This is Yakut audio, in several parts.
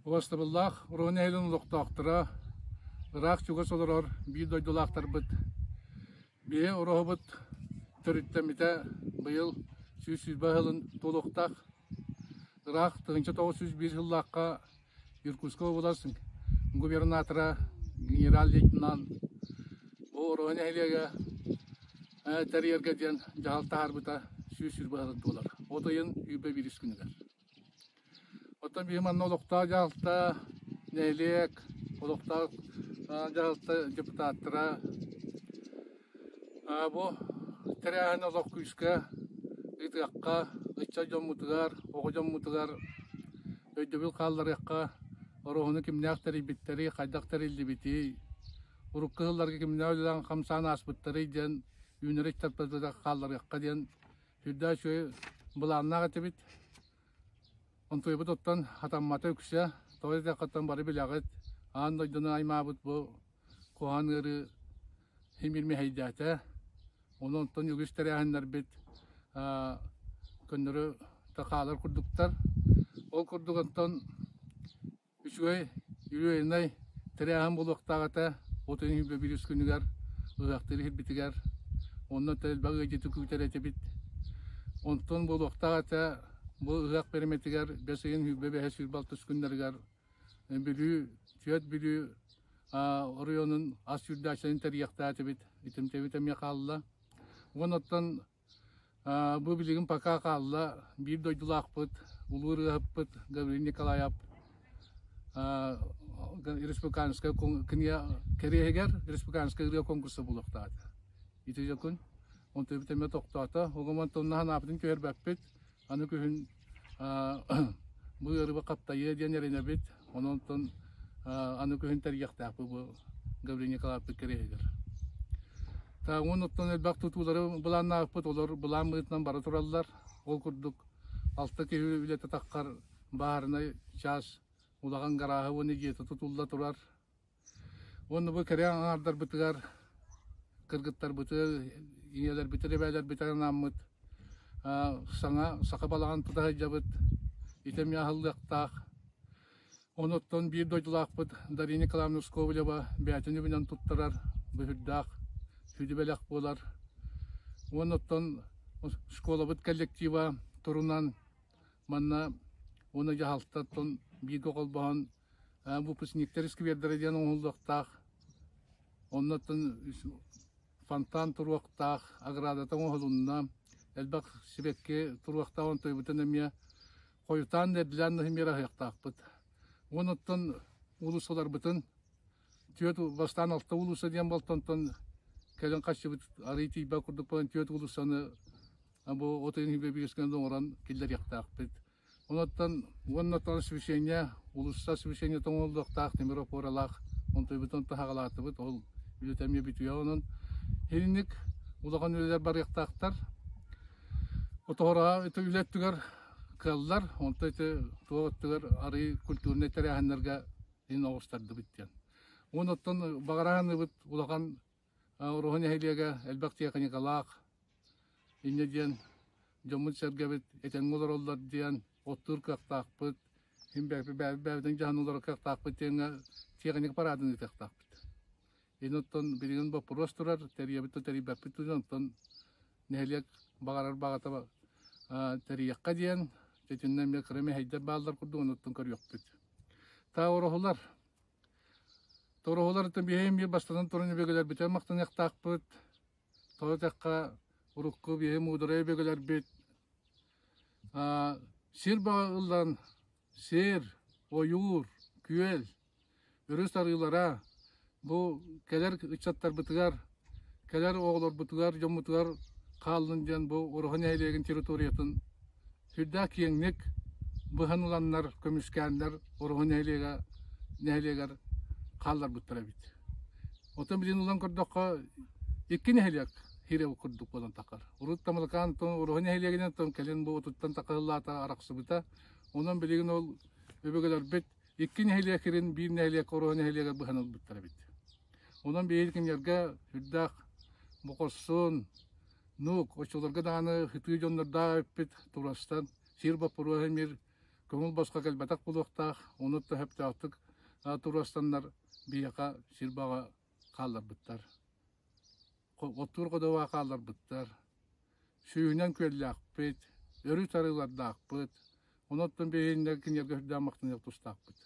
Убастабыллаах Уруу нэһилиэгин олохтоохторо, ыраах-чугас олорор биир дойдулаахтарбыт, биһи Ороһубут төрүттэммитэ быйыл 120 сылын туолуохтаах. Ыраах 1901 сыллаахха Иркутскай уобалас губернатора генерал-лейтенант бу Ороһу нэһилиэгэ тэрийэргэ диэн дьаһал таһаарбыта 120 сылын туолар. От ыйын 21 күнүгэр. Оттон биһи манна олохтоох дьаһалта, нэһилиэк, олохтоох дьаһалта депутаттара бу тэрээһин олох күүскэ ыытыахха, ыччат дьоммутугар, оҕо дьоммутугар өйдөбүл хаалларыахха, Ороһуну кимнээх тэрийбиттэрий, хайдах тэриллибитий, урукку сылларга кимнээх үлэлээн хамсаан ааспыттарый диэн үүнэр ыччаттарбытыгар хаалларыахха диэн сүрдээх үчүгэй былааннаах этибит. Онтуйбут оттон хатаммата үксэ, тоҕо диэтэххиттэн бары билэҕит, аан дойдуну аймаабыт бу куһаҕан ыарыы син биир мэһэйдээтэ. Ону онтон үгүс тэрээһиннэрбит көннөрү да хаалар курдуктар. Ол курдук онтон Үчүгэй юбилейнай тэрээһин буолуохтаах этэ. От ыйын биирис күнүгэр ыһыахтыыр иһирбитигэр онно элбэх ыалдьыты күүтэр этибит. Онтон буолуохтаах этэ бу ыһыах бириэмэтигэр бэс ыйын 25 26 күннэригэр Бүлүү, Түөт Бүлүү оройуонун ас сүүрдээччилэрин тэрийиэхтээх этибит. Итинтэбит эмиэ хаалла. Уонна оттон Бу билигин пока хаалла биир дойдулаахпыт, улуу ырыаһыппыт Гаврил Николаев республиканскай кэриэһигэр республиканскай ырыа конкурса буолуохтаата. Ити дьокун онтубут эмиэ тохтоото. Оҕом онтон санаабытын түһэрбэппит. Аны күһүн бу ыарыыга хаптайыа диэн эрэнэбит. Онон аны күһүн тэрийиэхтээхпит бу Гаврил Николаевпыт кэриэһигэр. Тааҥын оттон элбэх тутуулары былааннаабыппыт, олор былаан быһыытынан бара тураллар. Ол курдук алта киһи үлэтэ таххар бааһынай чаас улахан гарааһы уонна дьиэтэ тутулла турар. Уонна бу кэрэ аҥаардарбытыгар, кыргыттарбытыгар, ийэлэрбитигэр, эбээлэрбитигэр анааммыт саҥа саха балаҕан тута сылдьабыт. Ити эмиэ аһыллыахтаах. Онуттан биир дойдулаахпыт Дария Николаевна Скобелева бэйэтин үбүнэн туттарар быһырдаах сүдү бэлэх буолар. Уонна школабыт коллектива турунан манна уонна дьаһалтаттан бииргэ холбоһон выпускниктар сквердэрэ диэн оҥоһуллуохтаах. Оннуттан фонтан туруохтаах, оградата оҥоһулунна, элбэх сибэкки туруохтаах, онтуйбутун эмиэ хойутаан да эрдэлээн да иһин аһыахтаахпыт. Уонуттан уулуссаларбытын түөрт бастаан алта уулусса диэн болтонтон кэлин хаччыбыт арый тиийбэт курдук буолан түөрт уулуссаны бу от ыйын биирискэнэн оҥорон киллэриэхтээхпит. Онуттан уонна освещение, уулусса освещениета оҥоһуллуохтаах тимир опоралаах онтуйбутун таһаҕалаатыбыт, ол үлэтэ эмиэ бүтүө онон итинник улахан үлэлэр барыахтаахтар. Отоһороҕо ити үлэ өттүгэр кыаллар, онто ити туох өттүгэр арый культурнай тэрээһиннэргэ иһин оҕустардыбыт диэн. Уон оттон баҕарааныбыт улахан Ороһу нэһилиэгэ элбэх техникалаах, инньэ диэн дьоммут-сэргэбит этэҥҥэ олороллор диэн оттуур кыахтаахпыт, син бэйэбитин дьаһана олорор кыахтаахпыт диэҥҥэ техника параадын ыытыахтаахпыт. Ини оттон билигин боппуруос турар, тэрийэбит да тэрийбэппит дуу, онтон нэһилиэк баҕарар баҕата тэрийиэххэ диэн, итиннэ эмиэ кыра мэһэйдэр бааллар курдук, онуттан көрүөхпүт. Таа ороһулар Тороһулартан биһиги эмиэ бастатан туран өбүгэлэрбитигэр махтаныахтаахпыт. Тоҕо диэтэххэ, урукку биһиги муударай өбүгэлэрбит сир баҕа ыллан сир, ойуур, күөл, өрүс арыылара бу кэлэр ыччаттарбытыгар, кэлэр оҕолорбутугар, дьоммутугар хааллын диэн бу Ороһу нэһилиэгин территориятын Сүрдээх киэҥник быһан ыланнар, көмүскээннэр Ороһу нэһилиэгэ нэһилиэгэр хаалларбыттар эбит. Оттон билигин ылан көрдөххө, икки нэһилиэк хирэв курдук буолан тахар. Урут Тамалакаан Ороһу нэһилиэгинэн тон кэлин бу отуттан такыһыллаата арахсыбыта. Онон билигин ол өбүгэлэрбит икки нэһилиэк хирин биир нэһилиэк Ороһу нэһилиэгэр быһан ылбыттар эбит. Онон биһиги кинилэргэ сүрдээх бокорсун, Нук, оччолорго даҕаны сытыы дьоннордоох эбиппит, турастан сир боппуруоһа эмиэ Көҥүл босхо кэлбэтэх буолуохтаах, ону да сөптөөхтүк туруорсаннар биһиэхэ сир баҕа хаалларбыттар. Оттуур ходуһаҕа хаалларбыттар. Сүүһүнэн күөллээхпит, өрүс арыылардаахпыт. Онон биһиги кинилэргэ сүрдээх махтаныах тустаахпыт.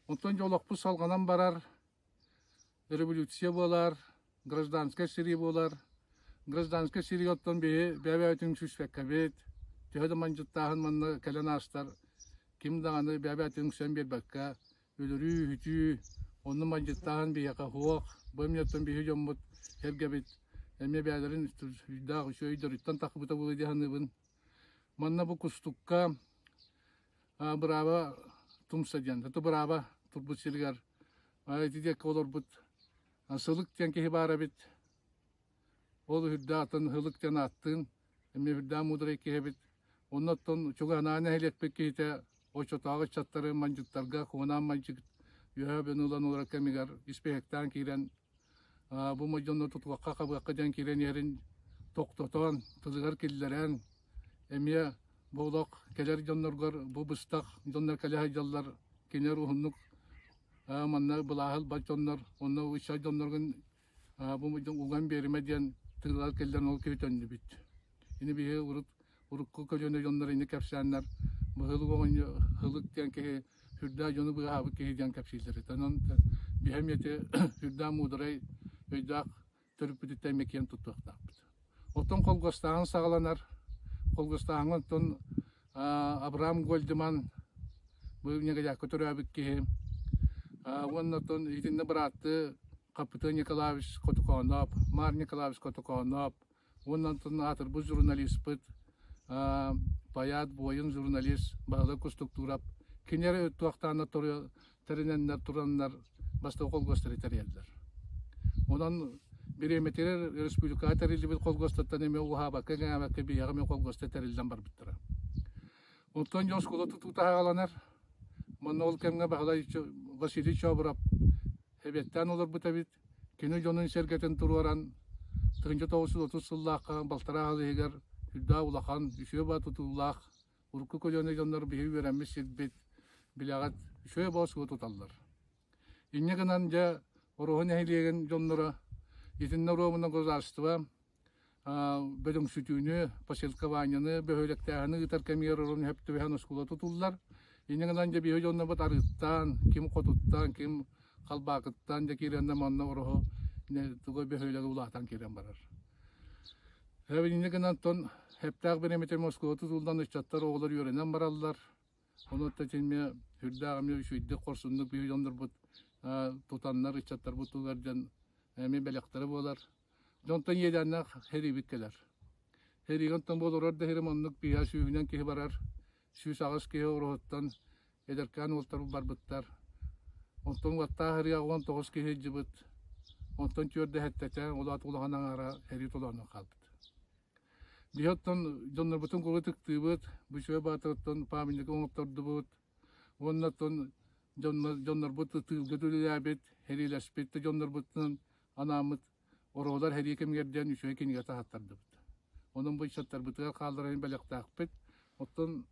Онтон дьэ олохпут салҕанан барар, революция буолар, гражданскай сэрии буолар. Гражданскай сэриигэ оттон биһи бэйэ-бэйэбитин үҥсүспэккэбит, төһө да мандьыттааһын манна кэлэн аастар, ким даҕаны бэйэ-бэйэтин үҥсэн биэрбэккэ, өлөрүү-үтүү, онно мандьыттааһын биһиэхэ суох. Бу эмиэ биһи дьоммут сэргэбит эмиэ бэйэлэрин өйдөөх үчүгэй өйдөрүттэн тахсыбыта буолуо дии саныыбын. Манна бу Кустукка бырааба тумса диэн, это бырааба турбут сиригэр ити диэки олорбут Сылык диэн киһи баар эбит. Ол үрдээх атын Һылык диэн ааттыын, эмиэ үрдээх муударай киһи эбит. Онно оттон чугаһынааҕы нэһилиэкпит киһитэ оччотооҕу ыччаттары мандьыттарга куһунаан мандьык үөһэ бөну ылан олорор кэмигэр испииһэктээн киирэн бу модьону тутуохха хабыахха диэн киирэн иһэрин тохтотон, тылыгар киллэрэн, эмиэ бу олох кэлэр дьонноргор бу быстах дьоннор кэлэ сылдьаллар, кинилэр уһуннук манна былааһы ылбат дьоннор, онно ыччат дьонноргун бу уган биэримэ диэн тылыгар киллэрэн ол киһи төннүбүт. Ини биһи урут урукку көлүөнэ дьоннор ини кэпсээннэр быһылык оҕонньор Һылык диэн киһи сүрдээх дьону быыһаабыт киһи диэн кэпсииллэр этэ. Онон биһи эмиэ ити сүрдээх муударай өйдөөх төрүппүтүттэн эмиэ киэн туттуохтаахпыт. Оттон холгостааһын саҕаланар. Холгостааһыҥҥа оттон Абрам Гольдман бу Негодякка төрөөбүт киһи уонна оттон итиннэ бырааттыы Хаппытыан Николаевич Хотукооноп, Мар Николаевич Хотукооноп уонна оттон аатырбыт журналиспыт поэт, буойун журналист Баһылай Кустуктуурап кинилэр туохтааннар тэринэннэр тураннар бастакы холкуостары тэрийэллэр. Онон бириэмэтигэр республикаҕа тэриллибит холкуостартан эмиэ уһаабакка кэҥээбэккэ биһиэхэ эмиэ холкуостар тэриллэн барбыттара. Онтон дьон оскуола тутуута саҕаланар. Манна ол кэмҥэ Баһылай Василий Чобуров эбиэттээн олорбут эбит. Кини дьонун сэргэтин туруоран 1930 сыллаахха балтараа сыл иһигэр сүрдээх улахан, үчүгэй баа тутуулаах Урукку көлүөнэ дьоннор биһиги үөрэммит сирбит, билэҕит, үчүгэй боосугу туталлар. Инньэ гынан дьэ Ороһу нэһилиэгин дьонноро итиннэ оруобуна государство бөдөҥсүтүүнү, поселкованиены, бөһүөлэктээһини ыытар кэмигэр орон сөп түбэһэн оскуола тутуллар. Инньэ гынан дьэ биһиги дьоннорбут арыыттаан, ким хотуттан, ким халбаакыттан дьэ киирэннэ манна Ороһу туга бөһүөлэгэ улаатан киирэн барар. Инньэ гынан оттон Хэптээх бириэмэтэ Москва тутуллан ыччаттар оҕолор үөрэнэн бараллар. Ону эмиэ сүрдээх эмиэ үчүгэйдик хорсуннук биһиги дьоннорбут тутаннар ыччаттарбыт тугар диэн эмиэ бэлэхтэрэ буолар. Дьонтон иэдээннээх сэриибит кэлэр. Сэриигэ онтон буоларар да сирим оннук биһиэхэ сүүһүнэн киһи барар. 108 киһи ороһуттан эдэркээн уолтар барбыттар. Онтон уоттаах ырыа 19 киһи илдьибит. Онтон түөрдэһэттэтэ, улаат улахан аҥаара сэрии толоонун хаалбыт. Биһи оттон дьоннорбутун куру ытыктыыбыт, бу үчүгэй баатырыттан памятник оҥоттордубут. Уонна оттон дьоннорбут тыылга үлэлээбит, сэриилэспит да дьоннорбутун анааммыт Ороолор сэрии кэмигэр диэн үчүгэй кинигэ таһаттардыбыт. Онон бу ыччаттарбытыгар хаалларан бэлэхтээхпит. Оттон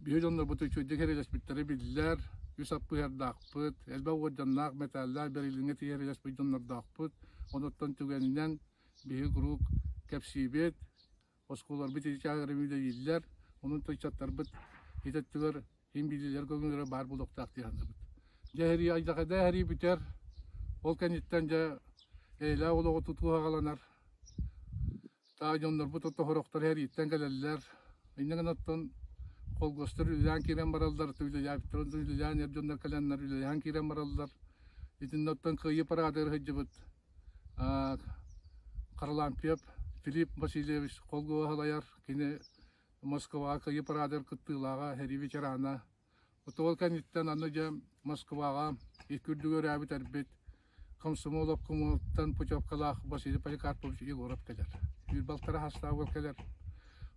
биһи дьоннорбут үчүгэйдик сэриилэспиттэрэ биллэр, үс аппыһардаахпыт, элбэх уордьаннаах, мэтээллээх Берлиҥҥэ тиийэ сэриилэспит дьоннордоохпут. Онуттан түгэнинэн биһиги куруук кэпсиибит, оскуолаларбыт ити чааһыгар үлэлииллэр, онон ыччаттарбыт ити өттүгэр иһин билиилэр көҥүллэрэ баар буолуохтаах дии саныыбыт. Дьэ сэрии айдахайда сэрии бүтэр, ол кэнниттэн дьэ эйэлээх олоҕу тутуу саҕаланар. Таа дьоннорбут отоһорохтор сэрииттэн кэлэллэр. Инньэ гынан оттон холкуостар үлэлээн киирэн бараллар, үлэлээбиттэр үлэлээн эр дьоннор кэлэннэр үлэлээн киирэн бараллар. Итиннэ оттон Кыайыы параадыгар сылдьыбыт Харлампьев Филипп Васильевич холкуоһу салайар. Кини Москваҕа Кыайыы параадыгар кыттыылааҕа, сэрии ветерана. Ол кэнниттэн аны дьэ Москваҕа икки үрдүгэр өрөөбүт эрбит комсомол обкомуттан путевкалаах Василий Поликарпович Егоров кэлэр. Биир балтара хастаах кэлэр.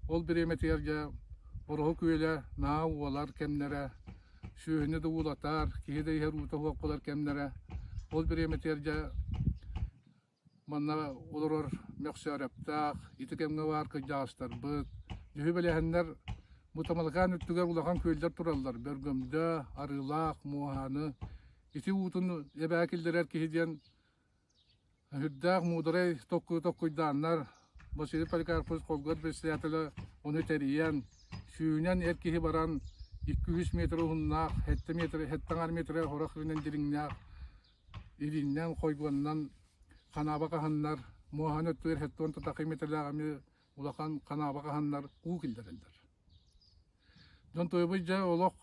Ол бириэмэтигэр дьэ Ороһу күөлэ наһаа уолар кэмнэрэ, сүөһүнү да уулатар, киһи да иһэр уута суох буолар кэмнэрэ. Ол бириэмэтигэр дьэ Манна олорор Мөхсөөрөптөөх, ити кэмҥэ баар кырдьаҕастарбыт, дьүһү бэлэһэннэр. Бу Тамалакаан үрдүгэр улахан күөллэр тураллар, Бөргөмдө, Арыылаах, Муоһааны. Ити уутун эбээ киллэрэр киһи диэн сүрдээх муударай токкуйдааннар, Василий Поликарпович Холгор председателэ ону тэрийэн, сүүнэн эр киһи баран 200 метр уһуннаах, 7 метр, 7 аҥар метр хорох үрүнэн дириҥнээх илииннэн, хойгуоннан ханааба хаһаннар, муоһаны өттүгэр 70 татахый метрлээх эмиэ улахан ханааба хаһаннар уу киллэрэллэр. Дьон туойбут дьэ олох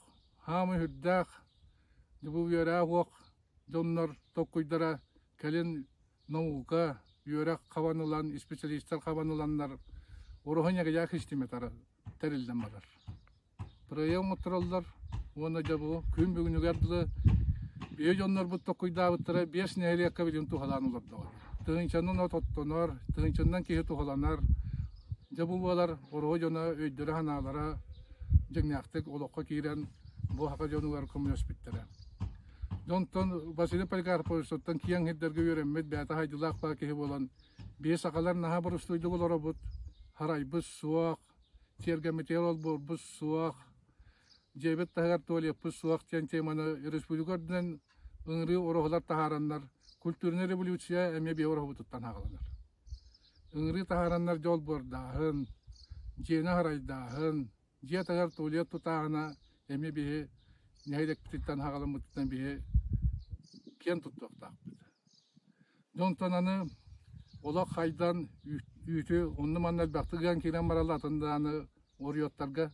хаамый үрдээх, бу үөрээх уох дьоннор токкуйдара кэлин наука, үөрэх хабан ылан, специалистар хабан ыланнар уруһун эгийээх истиметара тэриллэн барар. Проект оҥоттороллор уонна дьэ бу күн бүгүнүгэр дылы биһи дьоннорбут токкуйдаабыттара биэс нэһилиэккэ билигин туһалаан олордоҕо. Тыһыынчанан от оттонор, тыһыынчанан киһи туһаланар. Дьэ бу буолар оруһу дьоно өйдөрө-санаалара дьиҥнээхтик олоххо киирэн бу саха дьонугар көмөлөспүттэрэ. Дьонтон Василий Поликарповичтан киэҥ сирдэргэ үөрэммит бэйэтэ хайдылаах баа киһи буолан биһи сахалар наһаа боростуойдук олоробут, харайбыт суох, тиэргэммитигэр олбуорбут суох, дьиэбит таһыгар туалеппыт суох диэн теманы республика үрдүнэн ыҥырыы ороһулар таһаараннар культурнай революция эмиэ биһи ороһубутуттан хааланар. Ыҥырыы таһаараннар дьол буордааһын, дьиэни харайдааһын, дьиэ таһыгар туалет тутааһына эмиэ биһи нэһилиэкпититтэн хаҕаламмытыттан биһи киэн туттуохтаахпыт. Дьонтон аны олох хайдан үүтү онно-манна элбэхтик ыан киирэн бараллар атын даҕаны оруйуоттарга.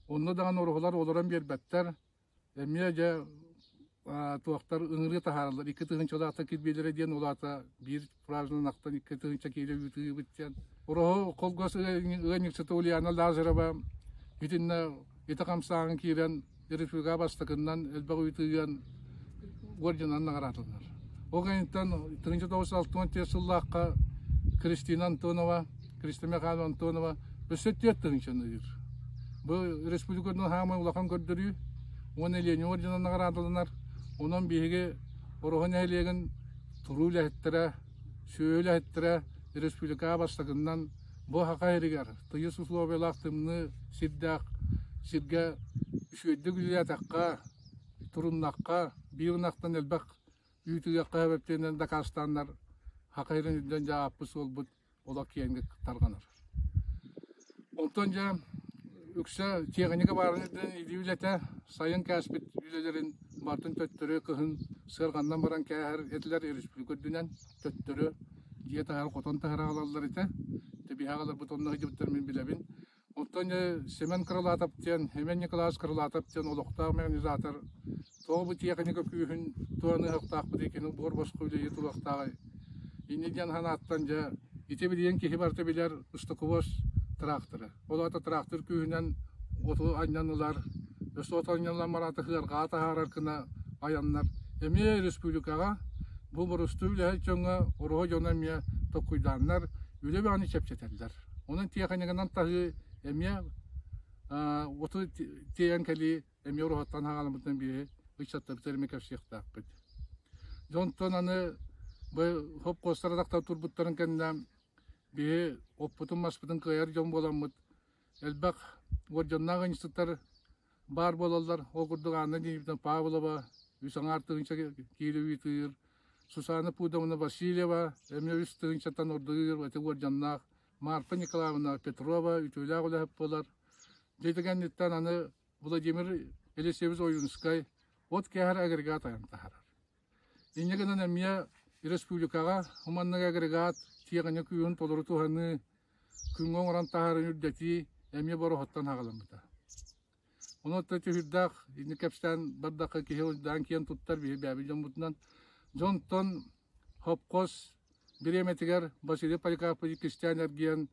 Онно даҕаны уруһулар олорон биэрбэттэр. Эмиэ дьэ туохтар ыҥырыы таһаараллар. 2000-лаахтар кирбиилэрэ диэн ол аата биир фразанан ахтан 2000 киилэ үүт ыыбыт диэн. Уруһу холкуос ыанньыксыта Ульяна Лазарева итиннэ ити хамсааһын киирэн республика бастакыннан элбэх үүтү ыан орденынан наҕараадаланар. Ол кэнниттэн 1964 сыллаахха Кристина Антонова, Кристина Михайловна Антонова өссө түөрт тыһыынчаны ыыр. Бу республикатын хаамай улахан көрдөрүү уонна Ленин орденынан наҕараадаланар. Онон биһиги Ороһу нэһилиэгин туруу үлэһиттэрэ, сүөһү үлэһиттэрэ республикаҕа бастакыннан бу Саха сиригэр тыйыс условиялаах тымныы сирдээх сиргэ үчүгэйдик үлэлээтэххэ, туруннахха, биир ынахтан элбэх үүт ыахха эбэптиэнэн дакаастааннар Саха сирин үрдүнэн дьэ ааппыт суолбут олох киэҥник тарҕанар. Онтон дьэ үксэ тиэхиньикэ баарын үрдүнэн илии үлэтэ сайын кээспит үлэлэрин барытын төттөрү кыһын сыарҕаннан баран кээһэр этилэр республика үрдүнэн төттөрү дьиэ таһар хотон таһара аҕалаллар этэ. Тэбиһэ аҕаларбыт онно сылдьыбыттар мин билэбин. Оттон Семен Крылатов диэн, Семен Николаевич Крылатов диэн олохтоох механизатор тоҕо бу тиэхиньикэ күүһүн туһаныахтаахпытый, кини буор босхо үлэлии туруохтааҕый? Инньэ диэн санааттан дьэ ити билигин киһи барыта билэр устукубос тыраахтара. Ол аата тыраахтыр күүһүнэн оту анньан ылар, өссө от анньан ылан бараата ыарҕаа таһаарар гына айаннар. Эмиэ республикаҕа бу боростуой үлэһит дьоҥҥо ороһу дьоно эмиэ токкуйдааннар үлэ бөҕөнү чэпчэтэллэр. Онон тиэхиньикэнэн таһыы эмиэ оту тиэйэн кэлии эмиэ уруһуттан хаҕаламмытынан биһи ыччаттарбытыгар эмиэ кэпсиэхтээхпит. Дьонтон аны бу хопкуостар атахтар турбуттарын кэннэ биһи оппутун-маспытын кыайар дьон буоламмыт элбэх уордьаннаах институттар баар буолаллар. Ол курдук Анна Денисовна Павлова үс аҥаар тыһыынча киилэ ыытыыр, Сусанна Пудовна Васильева эмиэ үс тыһыынчаттан ордугур ити уордьаннаах, Марфа Николаевна Петрова үтүөлээх үлэһит буолар. Дьэ ити кэнниттэн аны Владимир Елисеевич Ойуунскай от кээһэр агрегат айан таһаарар. Инньэ гынан эмиэ республикаҕа хуманнык агрегат тиэхиньэ күүһүн толору туһаныы, күҥҥэ оҥорон таһааран үрдэтии эмиэ бороһоттон аҕаламмыта. Онон түһүрдээх инник кэпсээн бардахха киһи ылдаан киэн туттар биһи бэйэбит дьоммутунан. Дьонтон хопкос бириэмэтигэр Василий Поликарпович кистээн эргийэн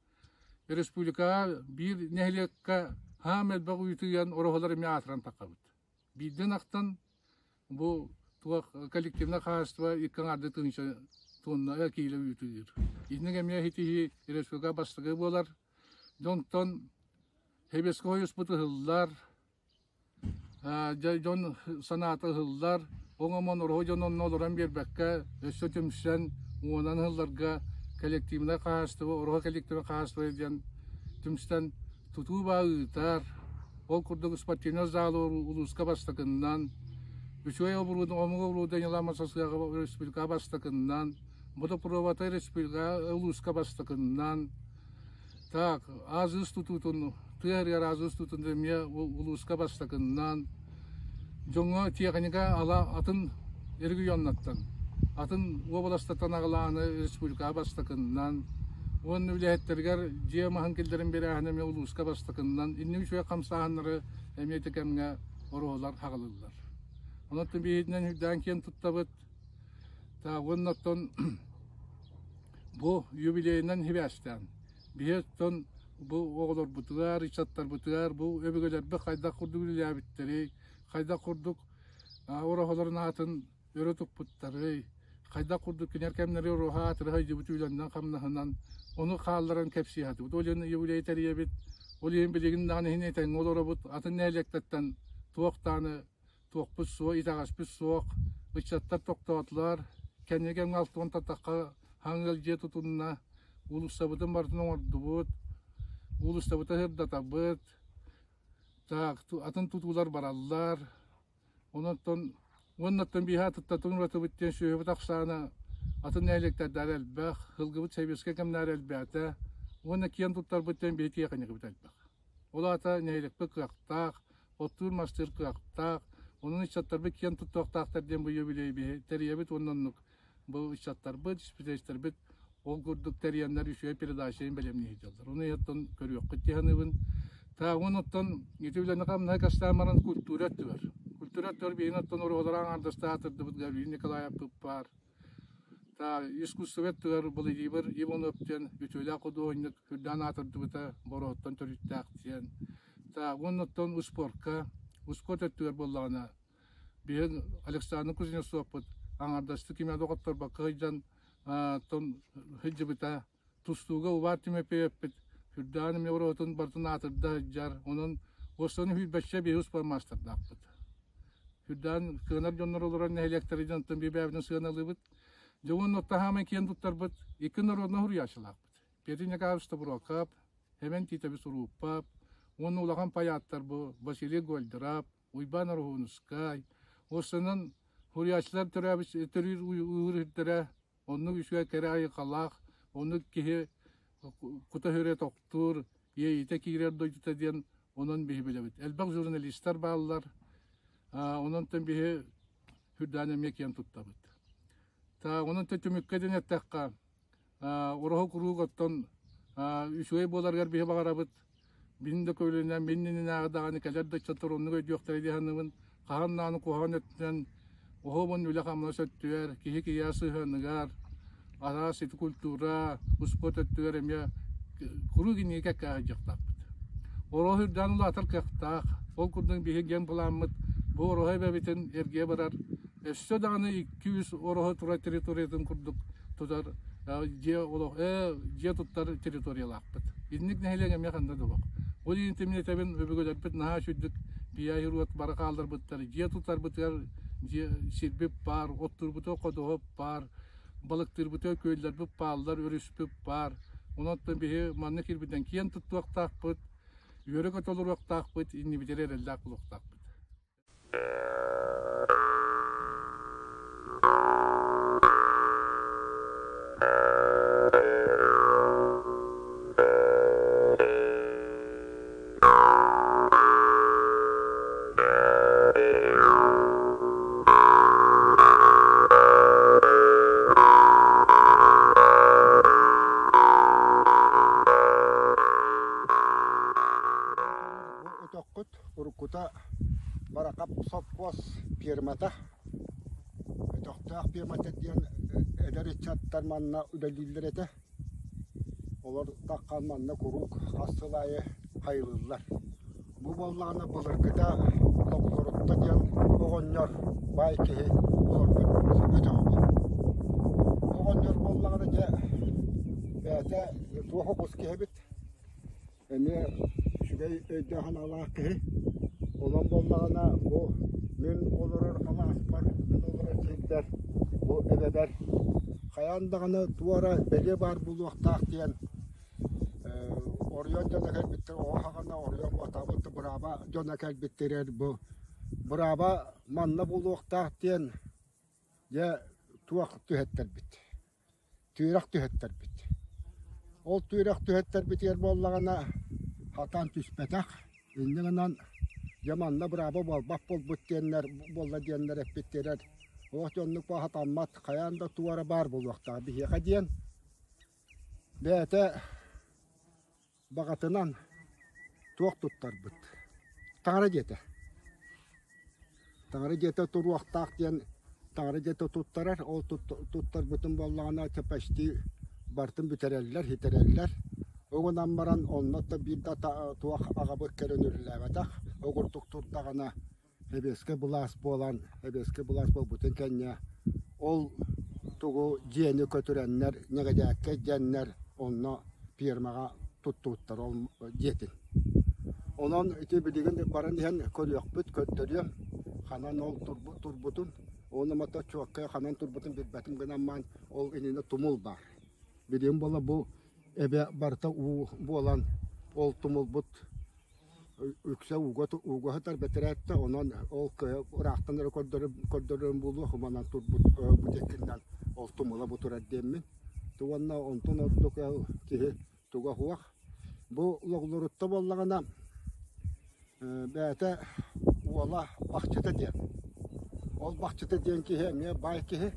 республикаҕа биир нэһилиэккэ хаам элбэх үүтүйэн ороһолор эмиэ аатыран таххабыт. Биирдэн ахтан бу туох коллективнай хаһаайыстыба икки аҥаардыы тыһыынча туонна киилэ үүтү ыыр. Итинник эмиэ ситиһии республика бастакы буолар. Дьонтон Сэбиэскэй Союзпут ыһыллар, дьон санаата ыһыллар, оҥомон ороһу дьон онно олорон биэрбэккэ өссө түмсэн уонан ыһылларга коллективнай хаһаайыстыба, ороһу коллективнай хаһаайыстыба диэн түмсэн тутуу баа ыытар. Ол курдук спортивнай зал улууска бастакыннан, үчүгэй оборудование, омук оборудованиелаах мастерскойга республика бастакыннан, водопровода республика улууска бастакыннан, так, азыс тутуутун, тыа иһигэр азыс тутуутун эмиэ улууска бастакыннан, дьоҥҥо техника ала атын регионнартан, атын уобаластартан аҕалааны республика бастакыннан, уонна үлэһиттэригэр дьиэ маһын киллэрин биэрээһин эмиэ улууска бастакыннан инник үчүгэй хамсааһыннары эмиэ ити кэмҥэ оруоллар хаҕылыллар. Онон биһиитинэн үрдээн киэн туттабыт. Та уонна оттон бу юбилейынан сибээстээн биһи оттон бу оҕолорбутугар, ыччаттарбытыгар бу өбүгэлэрбит хайдах курдук үлэлээбиттэрий, хайдах курдук ороһолорун аатын өрө туппуттарый, хайдах курдук кинилэр кэмнэри уруһа аатырыһа илдьибит үлэннэн-хамнаһынан ону хаалларан кэпсии сатыыбыт. Ол иһин юбилей тэрийэбит, ол иһин билигин даҕаны иһин этэҥҥэ олоробут, атын нэһилиэктэртэн туох даҕаны туохпут суох, итэҕэспит суох, ыччаттар тохтоотулар, кэнники кэмҥэ алтыан таттахха хаҥыл дьиэ тутунна, уулуссабытын барытын оҥордубут, уулуссабытын сырдатабыт, так, атын тутуулар бараллар, Онон уоннаттан бииһэ атыттатын уратыбыт диэн сүөһүбүт ахсаана атын нэһилиэктэрдээр элбэх, сылгыбыт сэбиэскэй кэмнээр элбээтэ уонна киэн туттарбыт диэн биһи тиэхиньикэбит элбэх. Ол аата нэһилиэкпит кыахтаах, оттуур-мастыыр кыахтаах, онон ыччаттарбыт киэн туттуохтаахтар диэн бу юбилей биһи тэрийэбит уонна оннук бу ыччаттарбыт, исписэлиистэрбит ол курдук тэрийэннэр үчүгэй передачаны бэлэмнии сылдьаллар. Ону иһиттэн көрүөххүт дии саныыбын. Тааҕын оттон ити үлэни хамнаһы кастаан баран культура өттүгэр. Культура өттүгэр биһигин оттон уруһулара аҥаардастаах аатырдыбыт Гаврил Николаевпыт баар. Та искусство өттүгэр Владимир Иванов диэн үтүөлээх худуоһунньук үрдээн аатырдыбыта Бороһуттан төрүттээх диэн. Тааҕын оттон успуорка, успуорт өттүгэр буоллаҕына Биһиги Александр Кузнецовпут аҥардастыы кимэ доҕотторбокко сылдьан сылдьыбыта. Тустууга убаар Тимофеевпит үрдээн эмиэ уруотун барытын аатырда сылдьар. Онон уоссаны сүүрбэччэ биһи успуормаастардаахпыт. Үрдээн кыанар дьоннор олорор нэһилиэктэри дьонтон бибээбитин сыаналыыбыт. Дьэ уонна оттаһаамай киэн туттарбыт икки народнай суруйааччылаахпыт. Петр Николаевич Тобуруокап, Эмэн Тиитэбис Урууппап уонна улахан паяттар бу Василий Гольдерап, Уйбаан Ороһуунускай, уоссанан суруйааччылар төрөөбүт төрүүр ыырыһыттара оннук үчүгэй кэрэ айылҕалаах, оннук киһи кута-сүрэ тохтуур, иэйиитэ киирэр дойдута диэн онон биһи билэбит. Элбэх журналистар бааллар, онон биһи үрдээн эмиэ киэн туттабыт. Та онон түмүккэ диэн эттэххэ, Ураһа куруук оттон үчүгэй буоларыгар биһи баҕарабыт. Мин да көлүнэ, мин иннинээҕи даҕаны кэлэр да ыччаттар оннук өйдүөхтэрэ дии саныыбын. Хаһан даҕаны куһаҕан өттүнэн оһуобун үлэ-хамнас өттүгэр, киһи киһиэхэ сыһыаныгар, араас ити культура, успуорт өттүгэр эмиэ куруук инники кэккэ сылдьыахтаахпыт. Ороһу үрдээн улаатар кыахтаах. Ол курдук биһиги генплааммыт бу Ороһу эбэбитин эргийэ барар Өссө даҕаны 200 ороһу турар территориятын курдук тутар дьиэ олох дьиэ туттар территориялаахпыт. Инник нэһилиэк эмиэ ханна да олох. Ол иһин мин этэбин өбүгэлэрбит наһаа үчүгдүк пиаһир уот бары хаалларбыттар. Дьиэ тутарбытыгар дьиэ сирбит баар, оттуурбутугар ходуһа баар, балыктыырбытыгар күөллэрбит бааллар, өрүспүт баар. Онон биһи маннык киирбитинэн киэн туттуохтаахпыт, үөрэ-көтө олоруохтаахпыт, иннибитигэр эрэллээх буолуохтаахпыт. Бу өтөххүт Уруккута Баракап сопхуос пиэрмэтэ, Өтөхтөөх пиэрмэтэ диэн эдэр ыччаттар манна үлэлииллэр этэ. Олор таххан манна куруук хас сыл аайы хайылыыллар. Бу буоллаҕына былыргыта Логлорутта диэн оҕонньор баай киһи олорбут өтөҕө бу. Оҕонньор буоллаҕына дьэ бэйэтэ туох оҕус киһи эбит Эмиэ үчүгэй өйдөөх-санаалаах киһи. Онон буоллаҕына бу мин олорор алааспар, мин олорор сирбэр, бу эбэбэр хайаан даҕаны туора бэлиэ баар буолуохтаах диэн. Оройуон дьоно кэлбиттэр, оҕо хаҕана оройуон буотаабыт бырааба дьоно кэлбиттэригэр бу бырааба манна буолуохтаах диэн дьэ туох түһэттэрбит, түөрэх түһэттэрбит. Ол түөрэх түһэттэрбитигэр буоллаҕына хатаан түспэтэх, инньэ гынан дьэ манна бырааба буолбат буолбут диэннэр буолла диэннэр эппиттэрэр олох дьоннук хатаммат хайаан да туора баар буолуохтаах биһиэхэ диэн Бэйэтэ баҕатынан туох туттарбыт. Таҥара дьиэтэ. Таҥара дьиэтэ туруохтаах диэн таҥара дьиэтэ туттарар. Ол туттарбытын буоллаҕына почти барытын бүтэрэллэр, ситэрэллэр. Ол гынан баран онно да биир да туох аҕабыт кэлэн үлэлээбэтэх. Ол курдук турдаҕына Сэбиэскэй былаас буолан, сэбиэскэй былаас буолбутун кэннэ ол тугу дьиэни көтүрэннэр, нэгэдээккэ дьэннэр онно пиэрмэҕэ туттубуттар ол дьиэтин. Онон ити билигин баран иһэн көрүөхпүт, көрдөрүөм ханан ол турбутун, уонна мата чуоккай ханан турбутун билбэтим гынан маан ол иннинэ тумул баар. Билигин буола бу эбэ барыта уу буолан ол тумулбут үксэ ууга ууга сытар бэтэрээттэ онон ол ыраахтан эрэ көрдөрөрүм буолуо манан турбут бу диэкиннэн ол тумула бу турар диэммин уонна онтон ордук киһи туга суох бу логлорутта буоллаҕына бэйэтэ уола Бахчыта диэн ол Бахчыта диэн киһи эмиэ баай киһи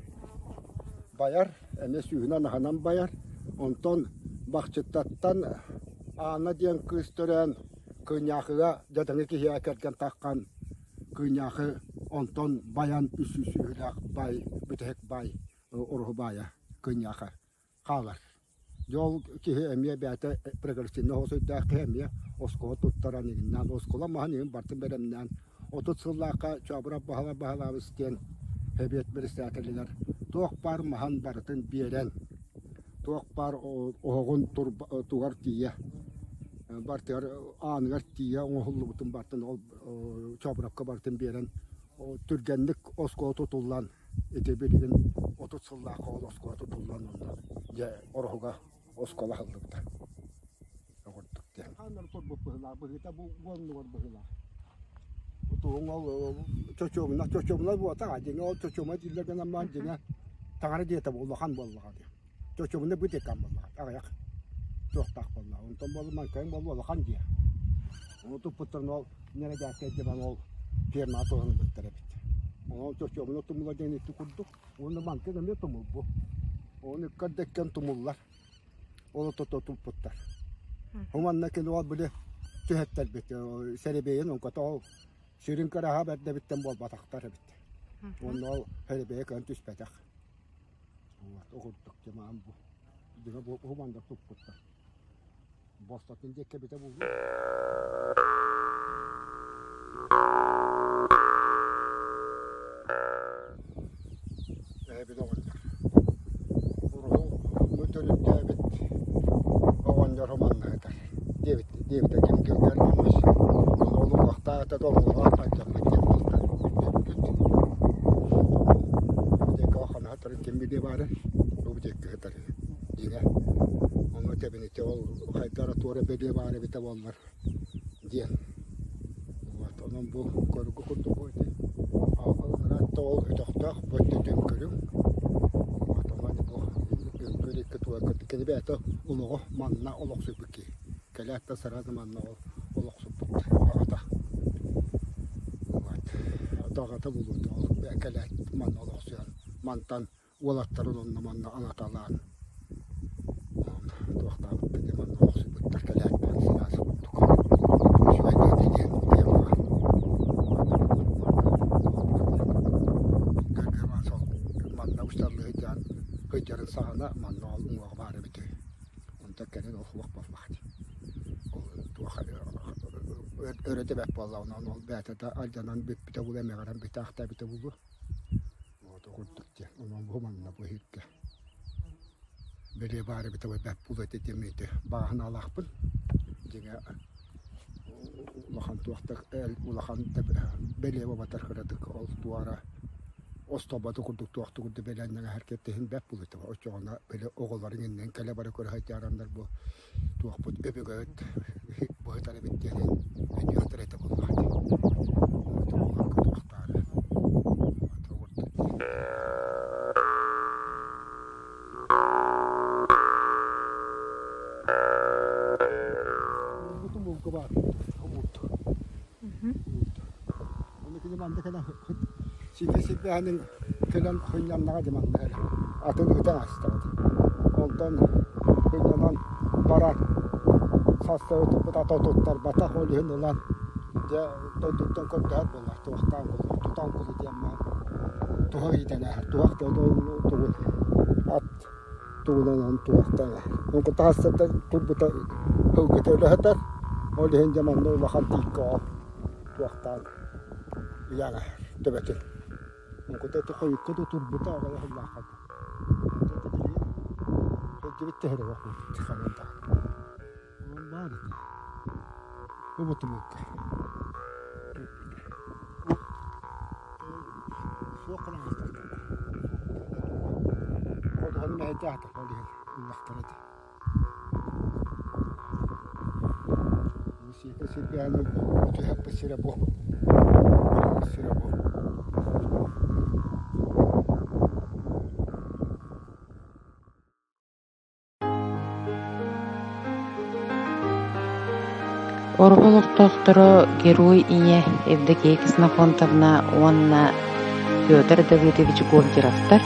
байар эмиэ сүүһүнэн аһынан байар онтон Бахчыттаттан Аана диэн кыыс төрөөн Кыынньаахыга дьадаҥы киһиэхэ кэргэн таххан Кыынньаахы онтон байан үс сүүһүлээх баай бүтэһик баай уруһу баайа Кыынньаахы хаалар. Дьэ ол киһи эмиэ бэйэтэ прогрессивнай оһосуйдаах киһи эмиэ оскуола туттаран иҥиннээн оскуола маһын иһин барытын бэлэмнээн 30 сыллаахха Чообурап Баһылай Баһылаабыс диэн сэбиэт председателигэр туох баар маһын барытын биэрэн туох баар оһоҕун тугар тиийэ бартыгар ааныгар тиийэ оҥоһуллубутун бартын ол Чообуропка барытын биэрэн түргэнник оскуола тутуллан ити билигин 30 сыллаахха ол оскуола тутуллан онно дьэ Ороһуга оскуола аһыллыбыта курдук диэн. Хааннар турбут быһыылаах быһыыта бу уоннугар быһыылаах. Туһуҥ ол чочуобуна чочуобуна буотаҕа дьиҥэ ол чочуома дииллэр гынан баран дьиҥэ таҥара дьиэтэ улахан буоллаҕа дии. Чочуобуна бу декан буоллаҕа аҕыйах туохтаах буоллаҕа. Онтон буолла маҥкайын буолла улахан дьиэ. Ону туппуттарын ол нэрэдээккэ дьыбан ол фермаҕа туһаныллыбыттар эбит. Онон чочуобуна тумула диэн ити курдук. Уонна маҥкын эмиэ тумулбу. Ону иккэрдэккэн тумуллар. Ол тото туппуттар. Манна кини ол били түһэттэрбит сэрэбиэйин оҥкото ол сүрүн кыраһа бэрдэбиттэн буолбатахтар эбит. Уонна ол сэрэбиэйэ кыан түспэтэх. Вот, курдук дьамаан бу. Дьиҥэ бу уһумандар туппуттар. Бостотун диэккэ битэ буолуо. Эһэбит оҕонньор. Уруһу төрүттээбит оҕонньор оманнаһытар диэбит диэбитэ ким кэлгэр мамыс ол уҥуохтаата да оҥуоҕа алдьаммыт диэн буолта бүппүт. Диэки ханахатарын ким билиэ баары бу диэки сытар дьиҥэ ону тэбините ол хайдара туора бэлиэ баар эбитэ буоллар диэн вот онон бу көргө курдук ити ыраатта ол өтөхтөөх бу өттө түҥкүрүҥ вот онон бу үҥкүр икки тула кини бэйэтэ олоҕо манна олохсуйбут киһи кэлээт да сразу манна ол олохсуппут аҕата вот аҕата булуота ол кэлээт манна олохсуйан мантан уолаттарын онно-манна анаталаан туохтаабыппыт манна олохсуйбуттар кэлээт саас курдук үчүгэй диэн темаҕа манна усталлыы сылдьан сылдьарын саҕана манна ол уҥуоҕа баар эбит үһү онтон кэлин ол суох буолбат ол туох өрө тэбэт буоллаҕына ол бэйэтэ да алдьанан бүппүтэ буолуо эмэҕирэн бүтээхтээбитэ буолуо Ото курдук диэн. Онон бу манна бу иһиргэ бэлиэ баар эбитэ бэрт буолуо этэ диэн ити бааһынаалаахпын. Дьиҥэ улахан туохтар улахан бэлиэ буолбатар кыратык ол туора Остообото курдук туохтук курдук бэлээннэҥэһэр кэттиһин бэрт булута. Оччоҕуна били оҕолорун иннин кэлэ бара көрө сылдьаараннар бу туохпут өбүгэбит быһытар эбит диэн өйдүөхтэрэ этэ буоллаҕа дии. Туохтаары. Бу баар. Оны кини манна кэлэн сити сирдэһэнин кэлэн хынньаннаҕа дии манна эрэ. Атын ытан астаҕыт. Онтон хынньанан баран састары туппут ата туттарбатах ол иһин ылан дьэ дойдуттан көрдөһөр буоллар туохтаан кулу тутан кулу диэн баар туһах иитэн ааһар туһах тугун ат тугунан туохтаан Онко таһассата турбута ылгыта үлэһэтэр ол иһин дьэ манна улахан тииккэ ол туохтаан ыйаан аһар төбөтүн Онкута ити хойукка да турбута аҕыйах сыллаахха сылдьыбыт төһөрө ханан даҕаны баар этэ Уботумукка Суох гынан астахтара. Ходуһаны мэһэйдээх ол иһин ыллахтара этэ. Сиэкэ сиргээн түһэппит сирэ бу. Сирэ бу. Ороһу олохтоохторо Герой Ийэ Евдокия Ксенофонтовна уонна Федор Давыдович Гольдеровтар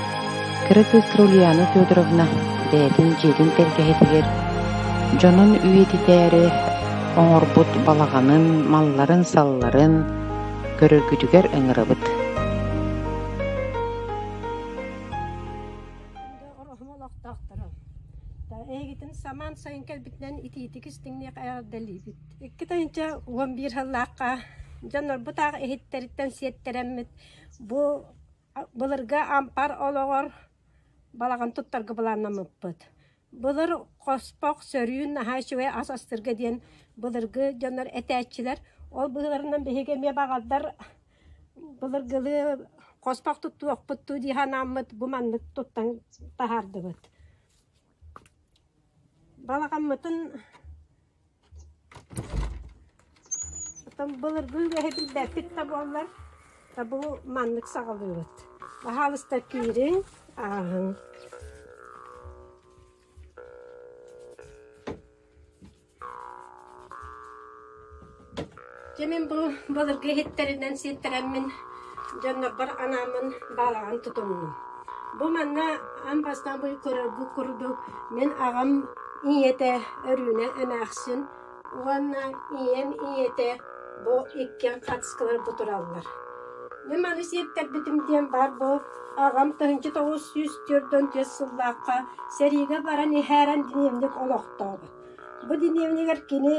кыра кыыстара Ульяна Федоровна бэйэтин дьиэтин тэлгэһэтигэр дьонун үйэтитээри оҥорбут балаҕанын, малларын-салларын көрөргүтүгэр ыҥырабыт. Ороһум олохтоохторо. Эһигитин самаан сайын кэлбитинэн итиитик истиҥниэх эҕэрдэлиибит. 2011 сыллаахха дьоннорбут аах иһиттэриттэн сиэттэрэммит бу былыргы ампар олоҕор балаҕан туттарга былааннаммыппыт. Былыр хоспох, сөрүүн наһаа үчүгэй ас астырга диэн былыргы дьоннор этээччилэр. Ол быһыыларынан биһиги эмиэ баҕардар Былыргылыы хоспох туттуохпут дуу дии санааммыт бу маннык туттан таһаардыбыт. Балаҕаммытын оттон былыргы үгэһи билбэппит да буоллар, бу маннык саҕалыыбыт. Баһаалыста киириҥ, ааһыҥ. Дьэ мин бу былыргы иһиттэринэн сиэттэрэммин дьоннорбор анааммын баалаҕан тутуннум. Бу манна аан бастаан бу көрөргүт курдук мин аҕам ийэтэ Өрүүнэ эмээхсин уонна ийэм ийэтэ бу иккиэн хатыскалар бу тураллар. Мин маны сиэттэрбитим диэн баар бу аҕам 1944 сыллаахха сэриигэ баран иһээрэн дневник олохтообут. Бу дневнигэр кини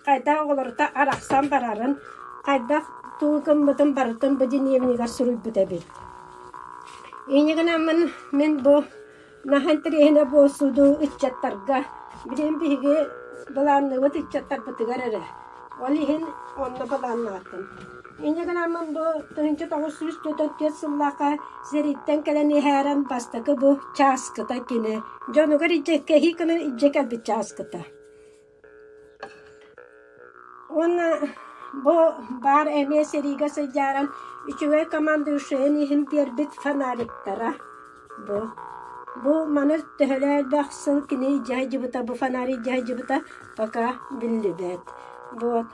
хайдах оҕолорута арахсан барарын, хайдах тугу гыммытын барытын бу дневнигэр суруйбут эбит. Инньэ гынаммын мин бу наһаа интэриэһинэй буолсуду ыччаттарга билигин биһиги былаанныыбыт ыччаттарбытыгар эрэ. Ол иһин онно былааннаатым. Инньэ гынаммын бу 1944 сыллаахха сэрииттэн кэлэн иһээрэн бастакы бу чааскыта кини дьонугар илдьэ кэһии гынан илдьэ кэлбит чааскыта. Уонна бу баар эмиэ сэриигэ сылдьааран үчүгэй командующайын иһин биэрбит фонариктара бу. Бу маны төһөлөөх элбэх сыл кини илдьэ сылдьыбыта, бу фонарь илдьэ сылдьыбыта пока биллибэт. Вот.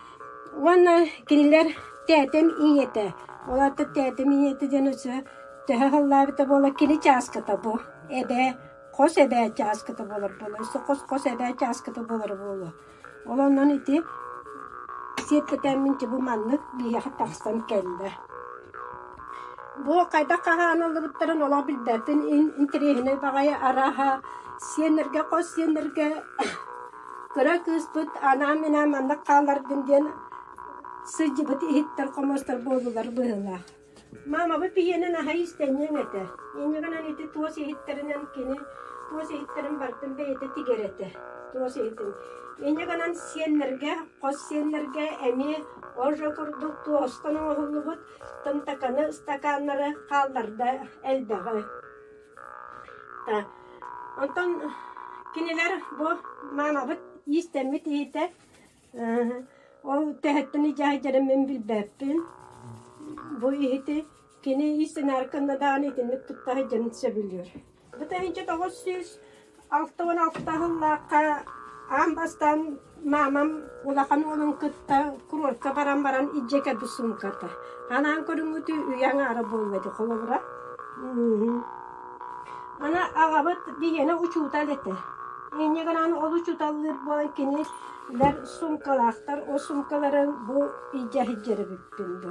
Уонна кинилэр тээтэм ийэтэ, ол аата тээтэм ийэтэ диэн өссө төһө сыллаабыта буола кини чааскыта бу эбээ хос эбээ чааскыта буолар буолуо өссө хос-хос эбээ чааскыта буолара буолуо. Ол онон ити сиэттэтэммин бу маннык биһиэхэ тахсан кэллэ. Бу хайдах хаһааныллыбыттарын олох билбэппин интэриэһинэй баҕайы арааһа сиэннэргэ хос сиэннэргэ Кыра кыыспыт анаан-минээн маннык хааллардын диэн сылдьыбыт иһиттэр хомуостар буоллулар быһыылаах. Маамабыт биһиэнин аһай истэнньэҥ этэ. Инньэ гынан ити туос иһиттэринэн кини туос иһиттэрин барытын бэйэтэ тигэр этэ. Туос иһитин. Инньэ гынан сиэннэргэ, хос сиэннэргэ эмиэ ожо курдук туостан оҥоһуллубут тымтаканы, ыстакааннары хаалларда элбэҕи. Онтон кинилэр бу маамабыт иистэммит иһитэ ол төһөттөн идьаайдарын мин билбэппин. Бу иһити кини иистэнээр кынна даҕаны итинник тутта сылдьарын сөбүлүүр. Бу 1966 сыллаахха аан бастаан маамам улахан уолун кытта курортка баран баран илдьэ кэлбит суумката. Анаан көрүҥҥүтү үйэ аҥаара буолла ди холобура. Аны аҕабыт биһиэнэ учуутал этэ. Инньэ гынан ол учууталлыыр буолан кинилэр суумкалаахтар, ол суумкаларын бу илдьэ сылдьар эбиппин бу.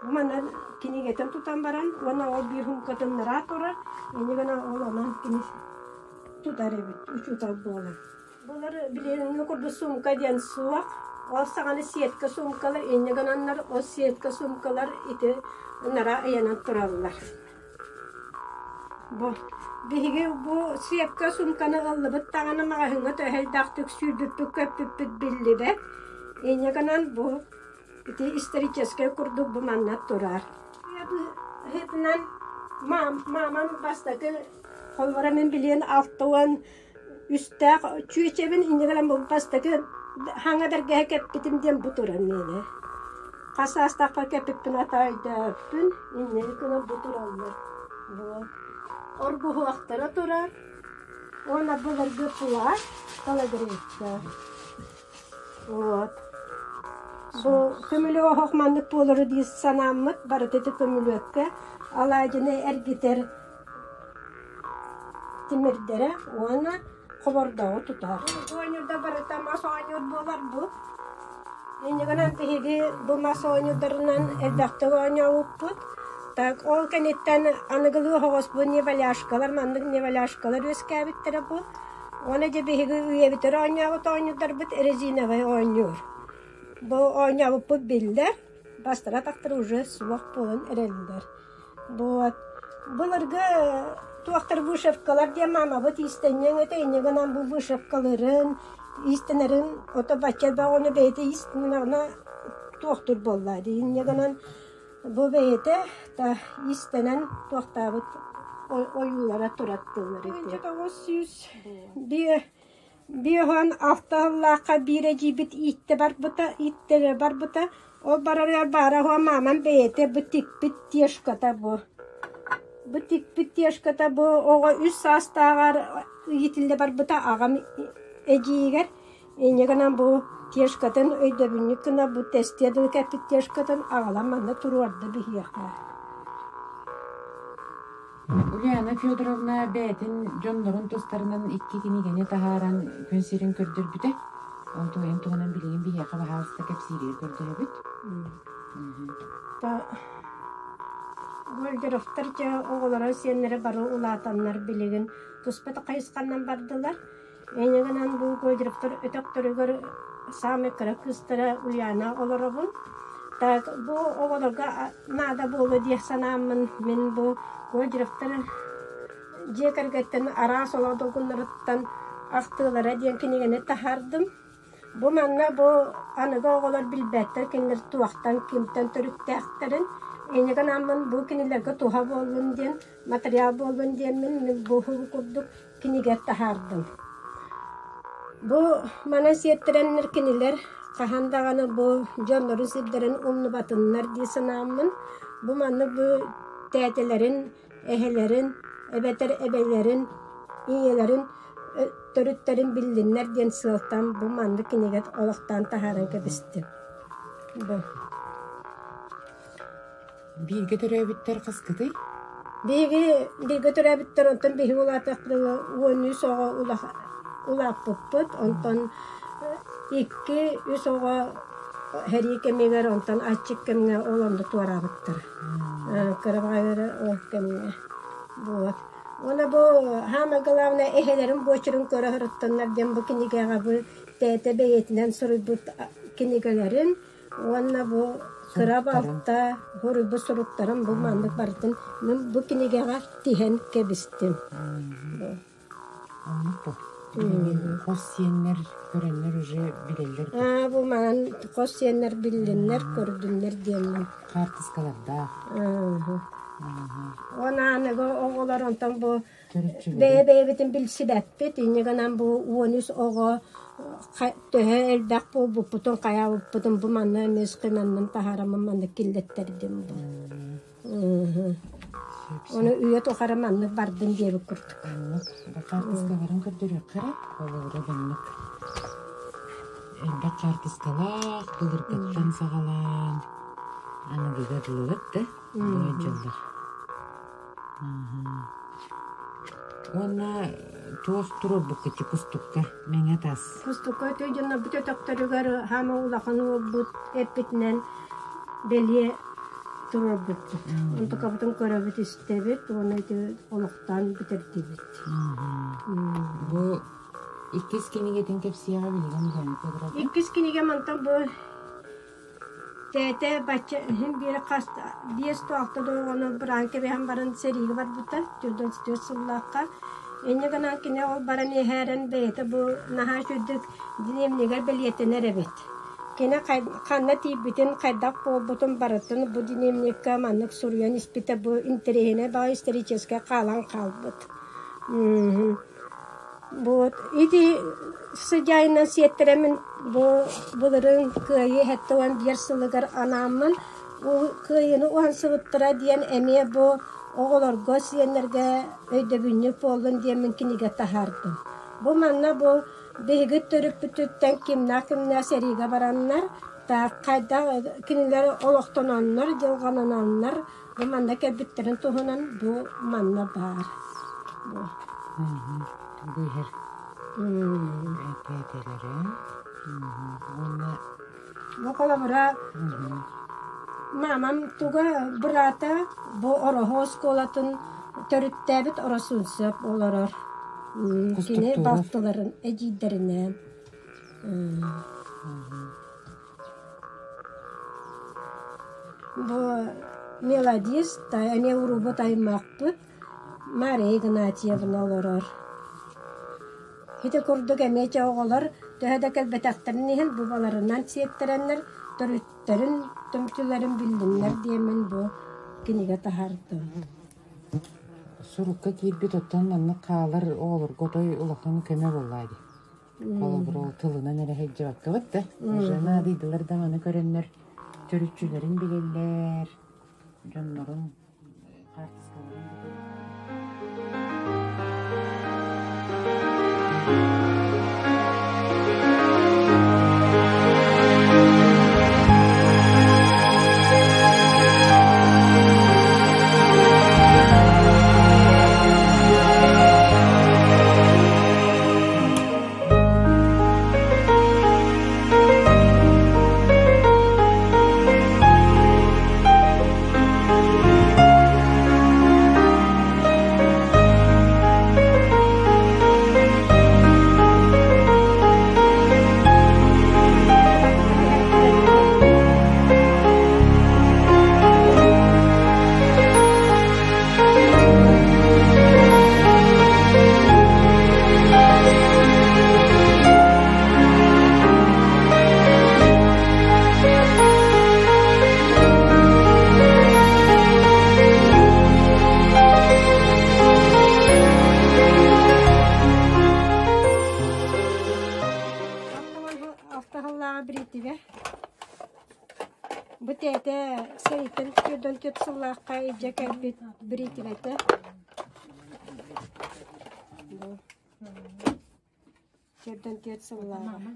Бу манан кинигэтин тутан баран уонна ол биир суумкатын ныраа турар, инньэ гынан ол онон кини тутар эбит учуутал буолан. Былыр билиҥҥи курдук суумка диэн суох. Ол саҕана сетка суумкалар инньэ гынаннар ол сетка суумкалар ити ынара ыйанан тураллар. Бу биһиги бу сетка суумканы ыллыбыт даҕаны маҕаһыыҥҥа төһө элбэхтик сүүрбүппүт-көппүппүт биллибэт. Инньэ гынан бу ити историческай курдук бу манна турар. Быһыытынан маамам бастакы холобура мин билиэн 60 үстээх чүөчэбин инньэ гынан бу бастакы хаҥа бэргэһэ кэппитим диэн бу турар миэнэ. Хас саастаахпар кэппиппин ата өйдөөбүппүн инньэ гынан бу тураллар. Вот. Оргуһуохтара турар. Уонна былыргы плащ калагрейка. Вот. Бу көмүлүөк оһох маннык буолары дии санааммыт барыта ити көмүлүөккэ алаадьыны эргитэр тимирдэрэ уонна хобордооҕу тутар. Оонньуурда барыта мас оонньуур буолар бу. Инньэ гынан биһиги бу мас оонньуурдарынан элбэхтик оонньообуппут. Так ол кэнниттэн аныгылыы оһоҕос бу неваляшкалар, маннык неваляшкалар үөскээбиттэрэ бу. Уонна дьэ биһиги үйэбитигэр оонньообут оонньуурдарбыт резиновай оонньуур. Бу оонньообуппут биллэр, бастара атахтара уже суох буолан эрэллэр. Вот. Былыргы туохтар вышивкалар диэн маамабыт иистэнньэҥ этэ, инньэ гынан бу вышивкаларын, иистэнэрин ото бачча элбэх оҕону бэйэтэ иистэнэҕинэ туохтуур буолла дии. Инньэ гынан бу бэйэтэ да иистэнэн туохтаабыт ойуулара тураттылар ити. 905 сыллаахха биир эдьиийбит ииттэ барбыта, ииттэрэ барбыта. Ол барарыгар баара уһуо маамам бэйэтэ бу тикпит тешката бу. Бу тикпит тешката бу оҕо үс саастааҕар иитиллэ барбыта аҕам эдьиийигэр. Инньэ гынан бу тешкатын өйдөбүнньүк гына бу тэстиэ дылы кэппит тешкатын аҕалан манна туруорда биһиэхэ. Ульяна Федоровна бэйэтин дьоннорун тустарынан икки кинигэни таһааран күн сирин көрдөрбүтэ. Ол туһайын туһунан билигин биһиэхэ баһаалыста кэпсииригэр көрдөһөбүт. Гольдеровтар дьэ оҕолоро сиэннэрэ бары улаатаннар билигин туспа хайысханнан бардылар. Инньэ гынан бу Гольдеровтар өтөхтөрүгэр саамай кыра кыыстара Ульяна олоробун. Так бу оҕолорго наада буолуо диэх санааммын мин бу Гольдеровтар дьиэ кэргэттэн араас олох долгуннарыттан ахтыылара диэн кинигэни таһаардым. Бу манна бу аныгы оҕолор билбэттэр кинилэр туохтан, кимтэн төрүттээхтэрин. Инньэ гынаммын бу кинилэргэ туһа буоллун диэн, матырыйаал буоллун диэммин мин бу курдук кинигэ таһаардым. Бу манан сиэттэрэннэр кинилэр хаһан даҕаны бу дьоннорун сирдэрин умнубатыннар дии санааммын, бу маннык бу тээтэлэрин, эһэлэрин эбэтэр эбэлэрин, ийэлэрин төрүттэрин биллиннэр диэн сыалтан бу маннык кинигэ олохтоон таһааран кэбистим. Бу. Бииргэ төрөөбүттэр хаскытый? Биһиги бииргэ төрөөбүттэр, онтон биһиги улаатыахпытыгар 13 оҕо улааппыппыт. Онтон икки, үс оҕо сэрии кэмигэр, онтон аччык кэмҥэ ол онно туораабыттар. Кыра баҕайылары ол кэмҥэ. Вот. Уонна бу саамай главное эһэлэрин буочарын көрө сырыттаннар диэн бу кинигэҕэ бу тээтэ бэйэтинэн суруйбут кинигэлэрин Уонна бу кыра балта суруйбут суруктарым бу маннык барытын мин бу кинигэҕэ тиһэн кэбистим. Оннук бу. Билигин хос сиэннэр көрөннөр уже билэллэр. Аа, бу манан хос сиэннэр биллиннэр, көрдүннэр диэммин. Хаартыскалардаах. Уонна аныгы оҕолор онтон бу бэйэ-бэйэбитин билсибэппит. Инньэ гынан бу 13 оҕо төһө элбэх буолбуппутун, хайаабыппытын бу манна эмиэ схеманнан таһаараммын маннык киллэттэрдим бу. Ону үйэ тухары маннык бардын диэбит курдук. Оннук. Хаартыскаларын көрдөрүөххэ эрэ. Холобура маннык элбэх хаартыскалаах былыргыттан саҕалаан аныгыга дылыбыт да бу дьыллар. Уонна туох туруорбуккут кустукка мэҥэ таас? Кустукка өтө дьоннорбут өтөхтөрүгэр хаама улахан уолбут эппитинэн бэлиэ туруорбуппут. Онтукабытын көрөбүт, истэбит уонна ити олохтоон бүтэрдибит. Бу иккис кинигэтин кэпсиэҕэ билигин Ульяна Федоровна. Иккис кинигэ мантан бу Тээтэ бачча иһин биир хас 5-6 да оҕону быраан кэбиһэн баран сэриигэ барбыта 44 сыллаахха. Инньэ гынан кини ол баран иһээрэн бэйэтэ бу наһаа үчүгдүк дневнигэр бэлиэтэнэр эбит. Кини ханна тиийбитин, хайдах буолбутун барытын бу дневникка маннык суруйан испитэ бу интэриэһинэй баҕайы историческай хаалан хаалбыт. Вот ити сыдьаайынан сиэттэрэммин бу былырыын Кыайыы 71 сылыгар анааммын Кыайыыны уһансыбыттара диэн эмиэ бу оҕолорго, сиэннэргэ өйдөбүнньүк буоллун диэммин кинигэ таһаардым. Бу манна бу биһиги төрүппүтүттэн кимнээх-кимнээх сэриигэ бараннар, хайдах кинилэр олохтононнор, дьылҕалананнар бу манна кэлбиттэрин туһунан бу манна баар. Бу. Бу иһэр этэлэрэ уонна Бу холобура мамам туга быраата бу Ороһу оскуолатын төрүттээбит Оросунцев олорор. Кини балтыларын эдьиийдэринээн. Бу мелодист, эмиэ уруубут аймахпыт Мария Игнатьевна олорор. Ити курдук эмиэ чэ оҕолор төһө да кэлбэтэхтэрин иһин бубаларынан сиэттэрэннэр төрүттэрин, түмсүүлэрин биллиннэр диэммин бу кинигэ таһаардым. Сурукка киирбит оттон маннык хаалар оҕолорго отой улахан көмө буоллаа дии. Холобур, ол тылынан эрэ сылдьыбаккабыт да, уже наадыйдылар да маны көрөннөр төрүччүлэрин билэллэр, дьоннорун хаартыскаларын Автоһаллааҕа бириитибэ. Бу тээтэ сэрииттэн 44 сыллаахха илдьэ кэлбит бириитибэтэ. Бу 44 сыллааҕа.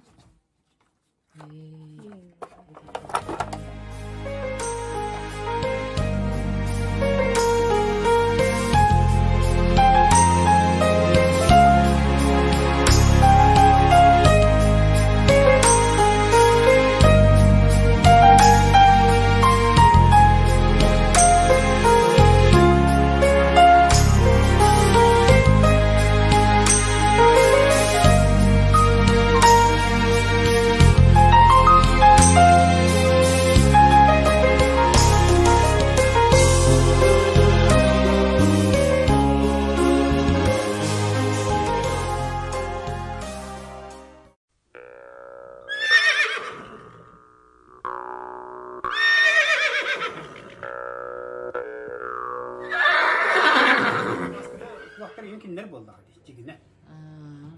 Үксүн кинилэр буоллаҕа дии, дьигинэ.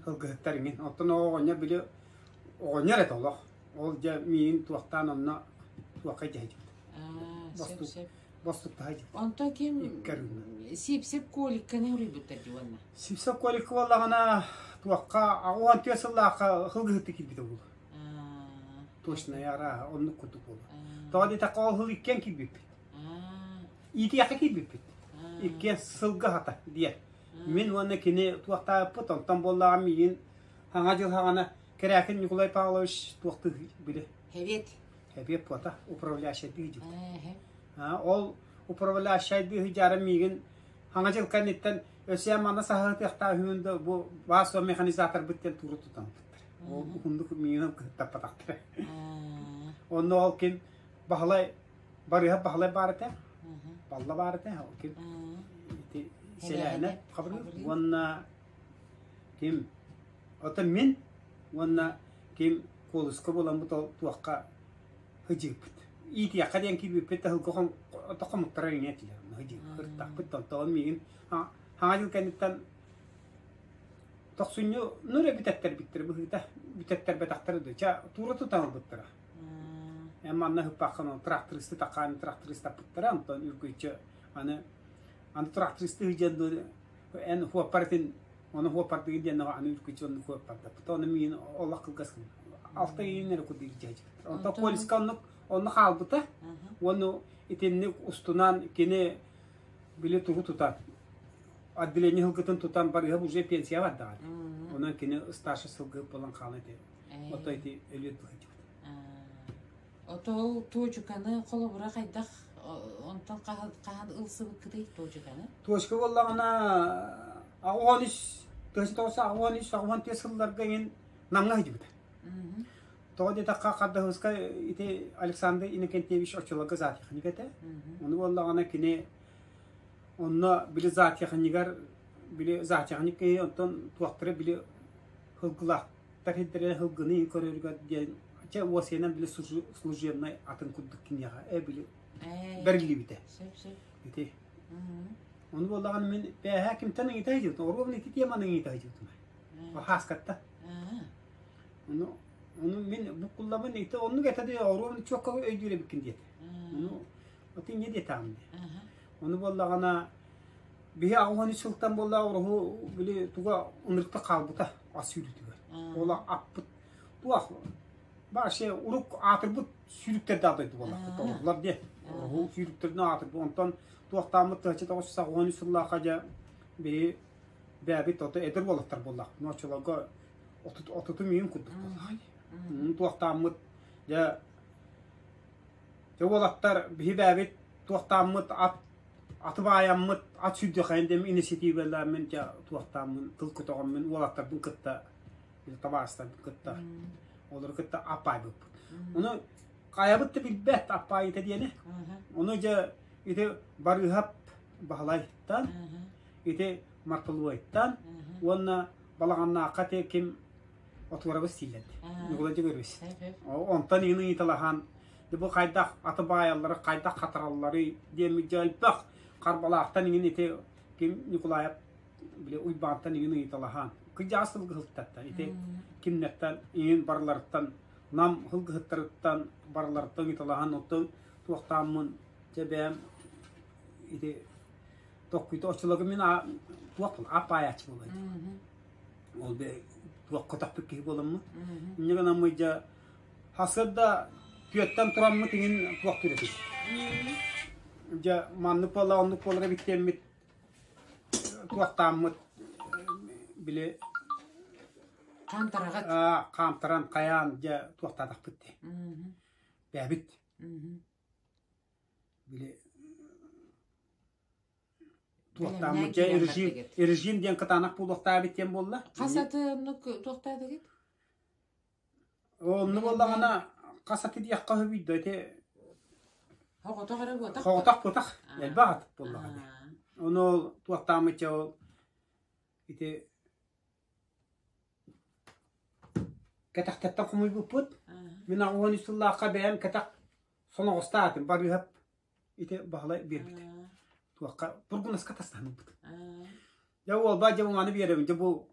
Сылгыһыттар иҥин. Оттон оҕонньор били оҕонньор этэ олох. Ол дьэ миигин туохтаан онно туохха дьэһдьибит. Сөп, сөп. Бостуктаһа дьибит. Онтон ким Сипсеп Коликканы уруйбуттар дии уонна? Сипсеп Коликка буоллаҕына туохха 14 сыллаахха сылгыһытты киирбитэ буолуо. Точно арааһа оннук курдук буолуо. Тоҕо диэтэххэ ол сыл иккиэн киирбиппит. Иитиэххэ киирбиппит. Иккиэн сылгы аһата диэн. Мин уонна кини туохтаабыппыт, онтон буоллаҕа миигин Саҥа дьыл саҕана Кэрээкин Николай Павлович туохтыы били. Эбиэт. Эбиэт буота, управляющайдыы дьыбыт. Ол управляющайдыы дьара миигин Саҥа дьыл кэнниттэн өссө манна саһыатыахтаах үһүн да бу баас механизаторбыт диэн тууру тутан Ол уһундук миигин кыһыттаппатахтара. Онно ол ким Баһылай Барыһа Баһылай баар этэ. Балла баар этэ. Ол ким ити Сэлээнэ Хабырыыл уонна ким Оттон мин уонна ким Куолуска буоламмыт ол туохха сыдьыыппыт. Иитиэххэ диэн киирбиппит да ото хомуттара иҥэ этилэр. Сыдьыып ыртахпыт онтон миигин хаҥа дьыл кэнниттэн тохсунньу ну эрэ бүтэттэрбиттэрэ быһыыта бүтэттэрбэтэхтэрэ да ча туура тутан ылбыттара. Эн манна ыһыппаххын трактористы такаан трактористаппыттара онтон үргүччү аны аны трактористы ыдьан эн хуоппар этин ону хуоппардыгын диэн аны үргүччү онну хуоппардаппыт ону миин олох кылгас алта иин эрэ курдук илдьэ онтон полиска оннук онно хаалбыта уонна итинник устунан кини били тугу тутан отделение сылгытын тутан барыһа уже пенсия бардаҕа онон кини старший сылгы буолан хаалан ити ото ити өлүөт быһыытыбыт Ото ол туочуканы холобура хайдах онтон хаһан ылсыбыккытый туочуканы? Туочка буоллаҕына 83 1983 84 сылларга иҥин Намҥа сылдьыбыта. Тоҕо диэтэххэ Хардаһыска ити Александр Иннокентьевич оччолорго зоотехник этэ. Ону буоллаҕына кини онно били зоотехнигар били зоотехник киһи онтон туохтара били сылгылаахтар сирдэрэ сылгыны көрөрүгэр диэн чэ уосуйанан били служебнай атын курдук киниэхэ э били бэриллибитэ. Ити. Ону буоллаҕына мин бээһээ кимтэн ыйыта сылдьыбытым, оруобуна ити теманы ыйыта сылдьыбытым. Хааскатта. Ону ону мин буккуллабын ити оннук этэ да оруобуна чуокка өйдүүр эбиккин диэтэ. Ону ити инньэ диэтэҕим дии. Ону буоллаҕына биһи 83 сылтан буолла ороһу били туга ынырыктык хаалбыта ас сүүрүүтүгэр. Ол аппыт туох вообще урук аатырбыт сүүрүктэрдээх дойду буоллахпыт олорлор диэ. Ороһу сүүрүктэринэн аатырбыт. Онтон туохтааммыт 1983 сыллаахха дьэ биһи бэйэбит ото эдэр уолаттар буоллахпыт. Оччолорго отутум иин курдук буоллаҕай. Туохтааммыт дьэ дьэ уолаттар биһи бэйэбит туохтааммыт ат аты баайаммыт ат сүүрдүөхэйин диэн инициативалааммын дьэ туохтааммын тыл көтөҕөммүн уолаттарбын кытта табаарыстарбын кытта олору кытта аппаайбыппыт. Ону хайабыт да билбэт аппаайыта диэни. Ону дьэ ити Барыыһап Баһылайтан ити Мартылуойтан уонна Балаҕаннаахха те ким отуорабыс дииллэрди. Ньукулай Дьөгүөрүс. Онтон иҥин ыйыталаһан бу хайдах аты баайаллары, хайдах хатаралларый диэн дьэ элбэх Харбалаахтан иҥин ити ким Ньукулаайап били Уйбаантан иҥин ыйыталаһан кыдьаас сылгыһыттартан ити кимнэртэн иҥин барыларыттан Нам сылгыһыттарыттан барыларыттан ыйыталаһан оттон туохтааммын дьэ бэйэм ити токкуйда оччолорго мин туох аппаайааччы буолар ол туох көтөхпүт киһи буоламмын инньэ гынаммый дьэ хасыарда түөттэн тураммыт иҥин туохтуур этим дьэ маннык буолла оннук буолар эбит диэммит туохтааммыт били хаамтараҕыт хаамтаран хайаан дьэ туохтаатахпыт дии бээбит били туохтааммыт дьэ режим режим диэн кытаанах буолуохтаабыт диэн буолла хас аты оннук туохтаатыгыт онну буоллаҕына хас аты диэххэ сөбүй да ити хоҕотох эрэ буотах хоҕотох буотах элбэх ат буоллаҕа ону ол туохтааммыт дьэ ол ити кэтэхтэттэн хомуйбуппут мин 83 сыллаахха бэйэм кэтэх соноҕостаатым барыыһап ити Баһылай биэрбитэ. Туохха бургунаска тастаһан ылбыт. Дьэ уолба дьэ маны биэрэбин дьэ бу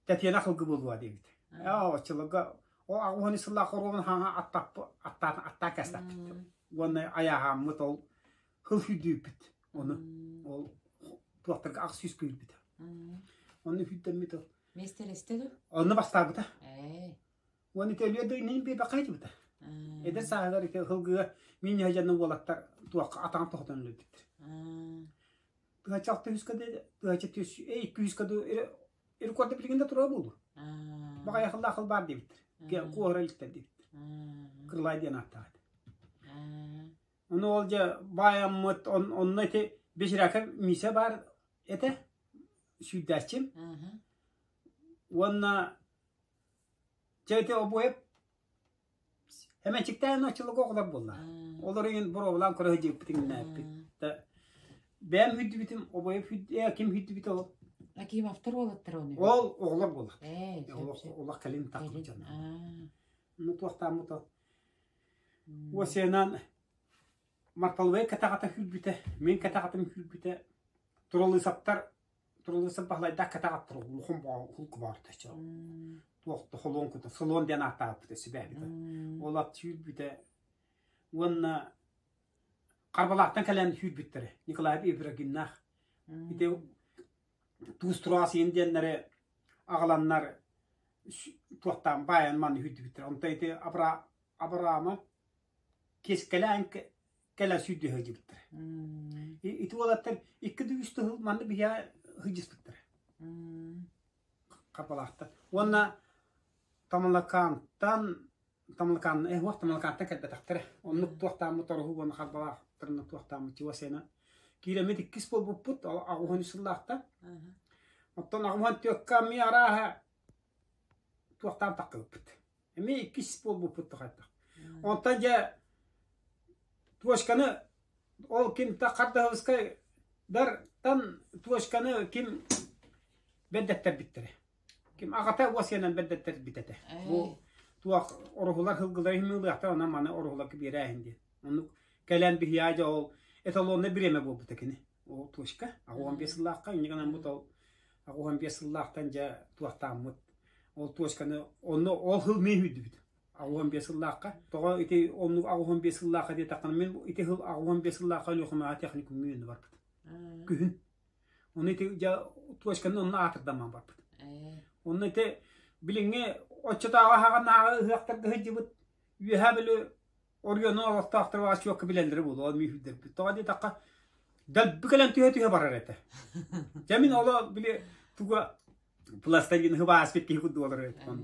Татьяна хылгы буолуо диэбит. Ээ оччолорго о аҕуһаны сыллаах хоруобун хаҥа аттаппы аттаатын аттаа кэстаппыт. Уонна айааһааммыт ол хыл хүдүүппүт. Ону ол туохтарга ах сүүс күүрбүт. Онну хүддэммит ол. Миэстэлэстэ ду? Онно бастаабыта. Ээ. Уонна ити өлүө да иннин биэрбэххэ дьыбыта. Эдэр сааһыгар ити хылгыга мин дьанна уолаттар туохха атаҕын тоһутан өлөрбүттэр. Тыһачча алта үскэ да тыһачча түс эй күүскэ ду рекорда билигин да турар буолуо. Баҕайы хыллаах хыл баар диэбиттэр. Куоһара иликтэр диэбиттэр. Крылай диэн ааттаах этэ. Ону ол дьэ баайаммыт онно ити Беширяка Миша баар этэ сүүрдээччим. Уонна дьэ ити обуойап Эмэчиктээн оччолорго оҕолор буолла. Олор иһин боруобалаан көрө сылдьыбыппыт иҥнээппит. Бэйэм хүддүбүтүм, обойум хүд ким хүддүбүтэ ол? Акимовтар уолаттар оны. Ол оҕолор буолла. Ээ, Олох олох кэлин таххыбыт дьон. Аа. Ну туохтааммыт ол. Уосенан Марталвей кэтэҕэтэ хүлбүтэ, мин кэтэҕэтим хүлбүтэ. Туралыысаптар Туралыысап Баһылайдаах кэтэҕэттэр улахан хулку баарта туох да холуон кута солуон диэн ааттаабыта сүбээбитэ. Ол ат сүүрбүтэ уонна Харбалаахтан кэлэн сүүрбүттэрэ. Николаев Ибрагимнаах. Ити туус тураасыйын диэннэри аҕаланнар туохтаан баайан манна сүүрдүбүттэр. Онто ити Абраама кескэлээн кэлэн сүүрдүө сылдьыбыттара. Ити уолаттар икки да үс тыһыл манна биһиэхэ сылдьыспыттара. Харбалаахтан. Уонна Тамалакаантан Тамалакаан э уох Тамалакаантан кэлбэтэхтэрэ. Оннук туохтааммыт оруһу уонна Харбалаахтарына туохтааммыт чугас Киирэммит иккис буолбуппут аҕуһун сыллаахтан. Оттон аҕуһун түөккэ эмиэ арааһа туохтаан таххыбыппыт. Эмиэ иккис буолбуппут хайдах. Онтон дьэ Туочканы ол ким Хардаһовскай дартан Туочканы ким бэрдэттэрбиттэрэ. Ким аҕата уосуйанан бэрдэттэрбит этэ. Бу туох ороһулар хылгылар иһин онон маны ороһуларга биэрээһин диэн. Оннук кэлэн биһиэхэ дьэ ол эталонна бириэмэ буолбута кини. Ол точка. 15 сыллаахха инньэ гынан бут ол 15 сыллаахтан дьэ туохтааммыт. Ол точканы онно ол хыл мин хүддүбүт. 65 сыллаахха. Тоҕо ити оннук 65 сыллаахха диэтэххинэ мин ити сыл 65 сыллаахха Өлүөхүмэҕэ техникумҥа үөрэнэ барбыт. Күһүн. Ону ити дьэ точканы онно аатырдамман барбыт. Онно ити билиҥҥи оччотооҕу аһаҕанааҕы ыһыахтарга сылдьыбыт Үөһээ Бүлүү оройуонун олохтоохторо баҕас билэллэрэ буолуо миһүүрдэрбит. Тоҕо диэтэххэ дэлби кэлэн түһэ-түһэ барар этэ. Дьэ мин оло били туга пластилин хыбааспыт киһи курдук олорор этим.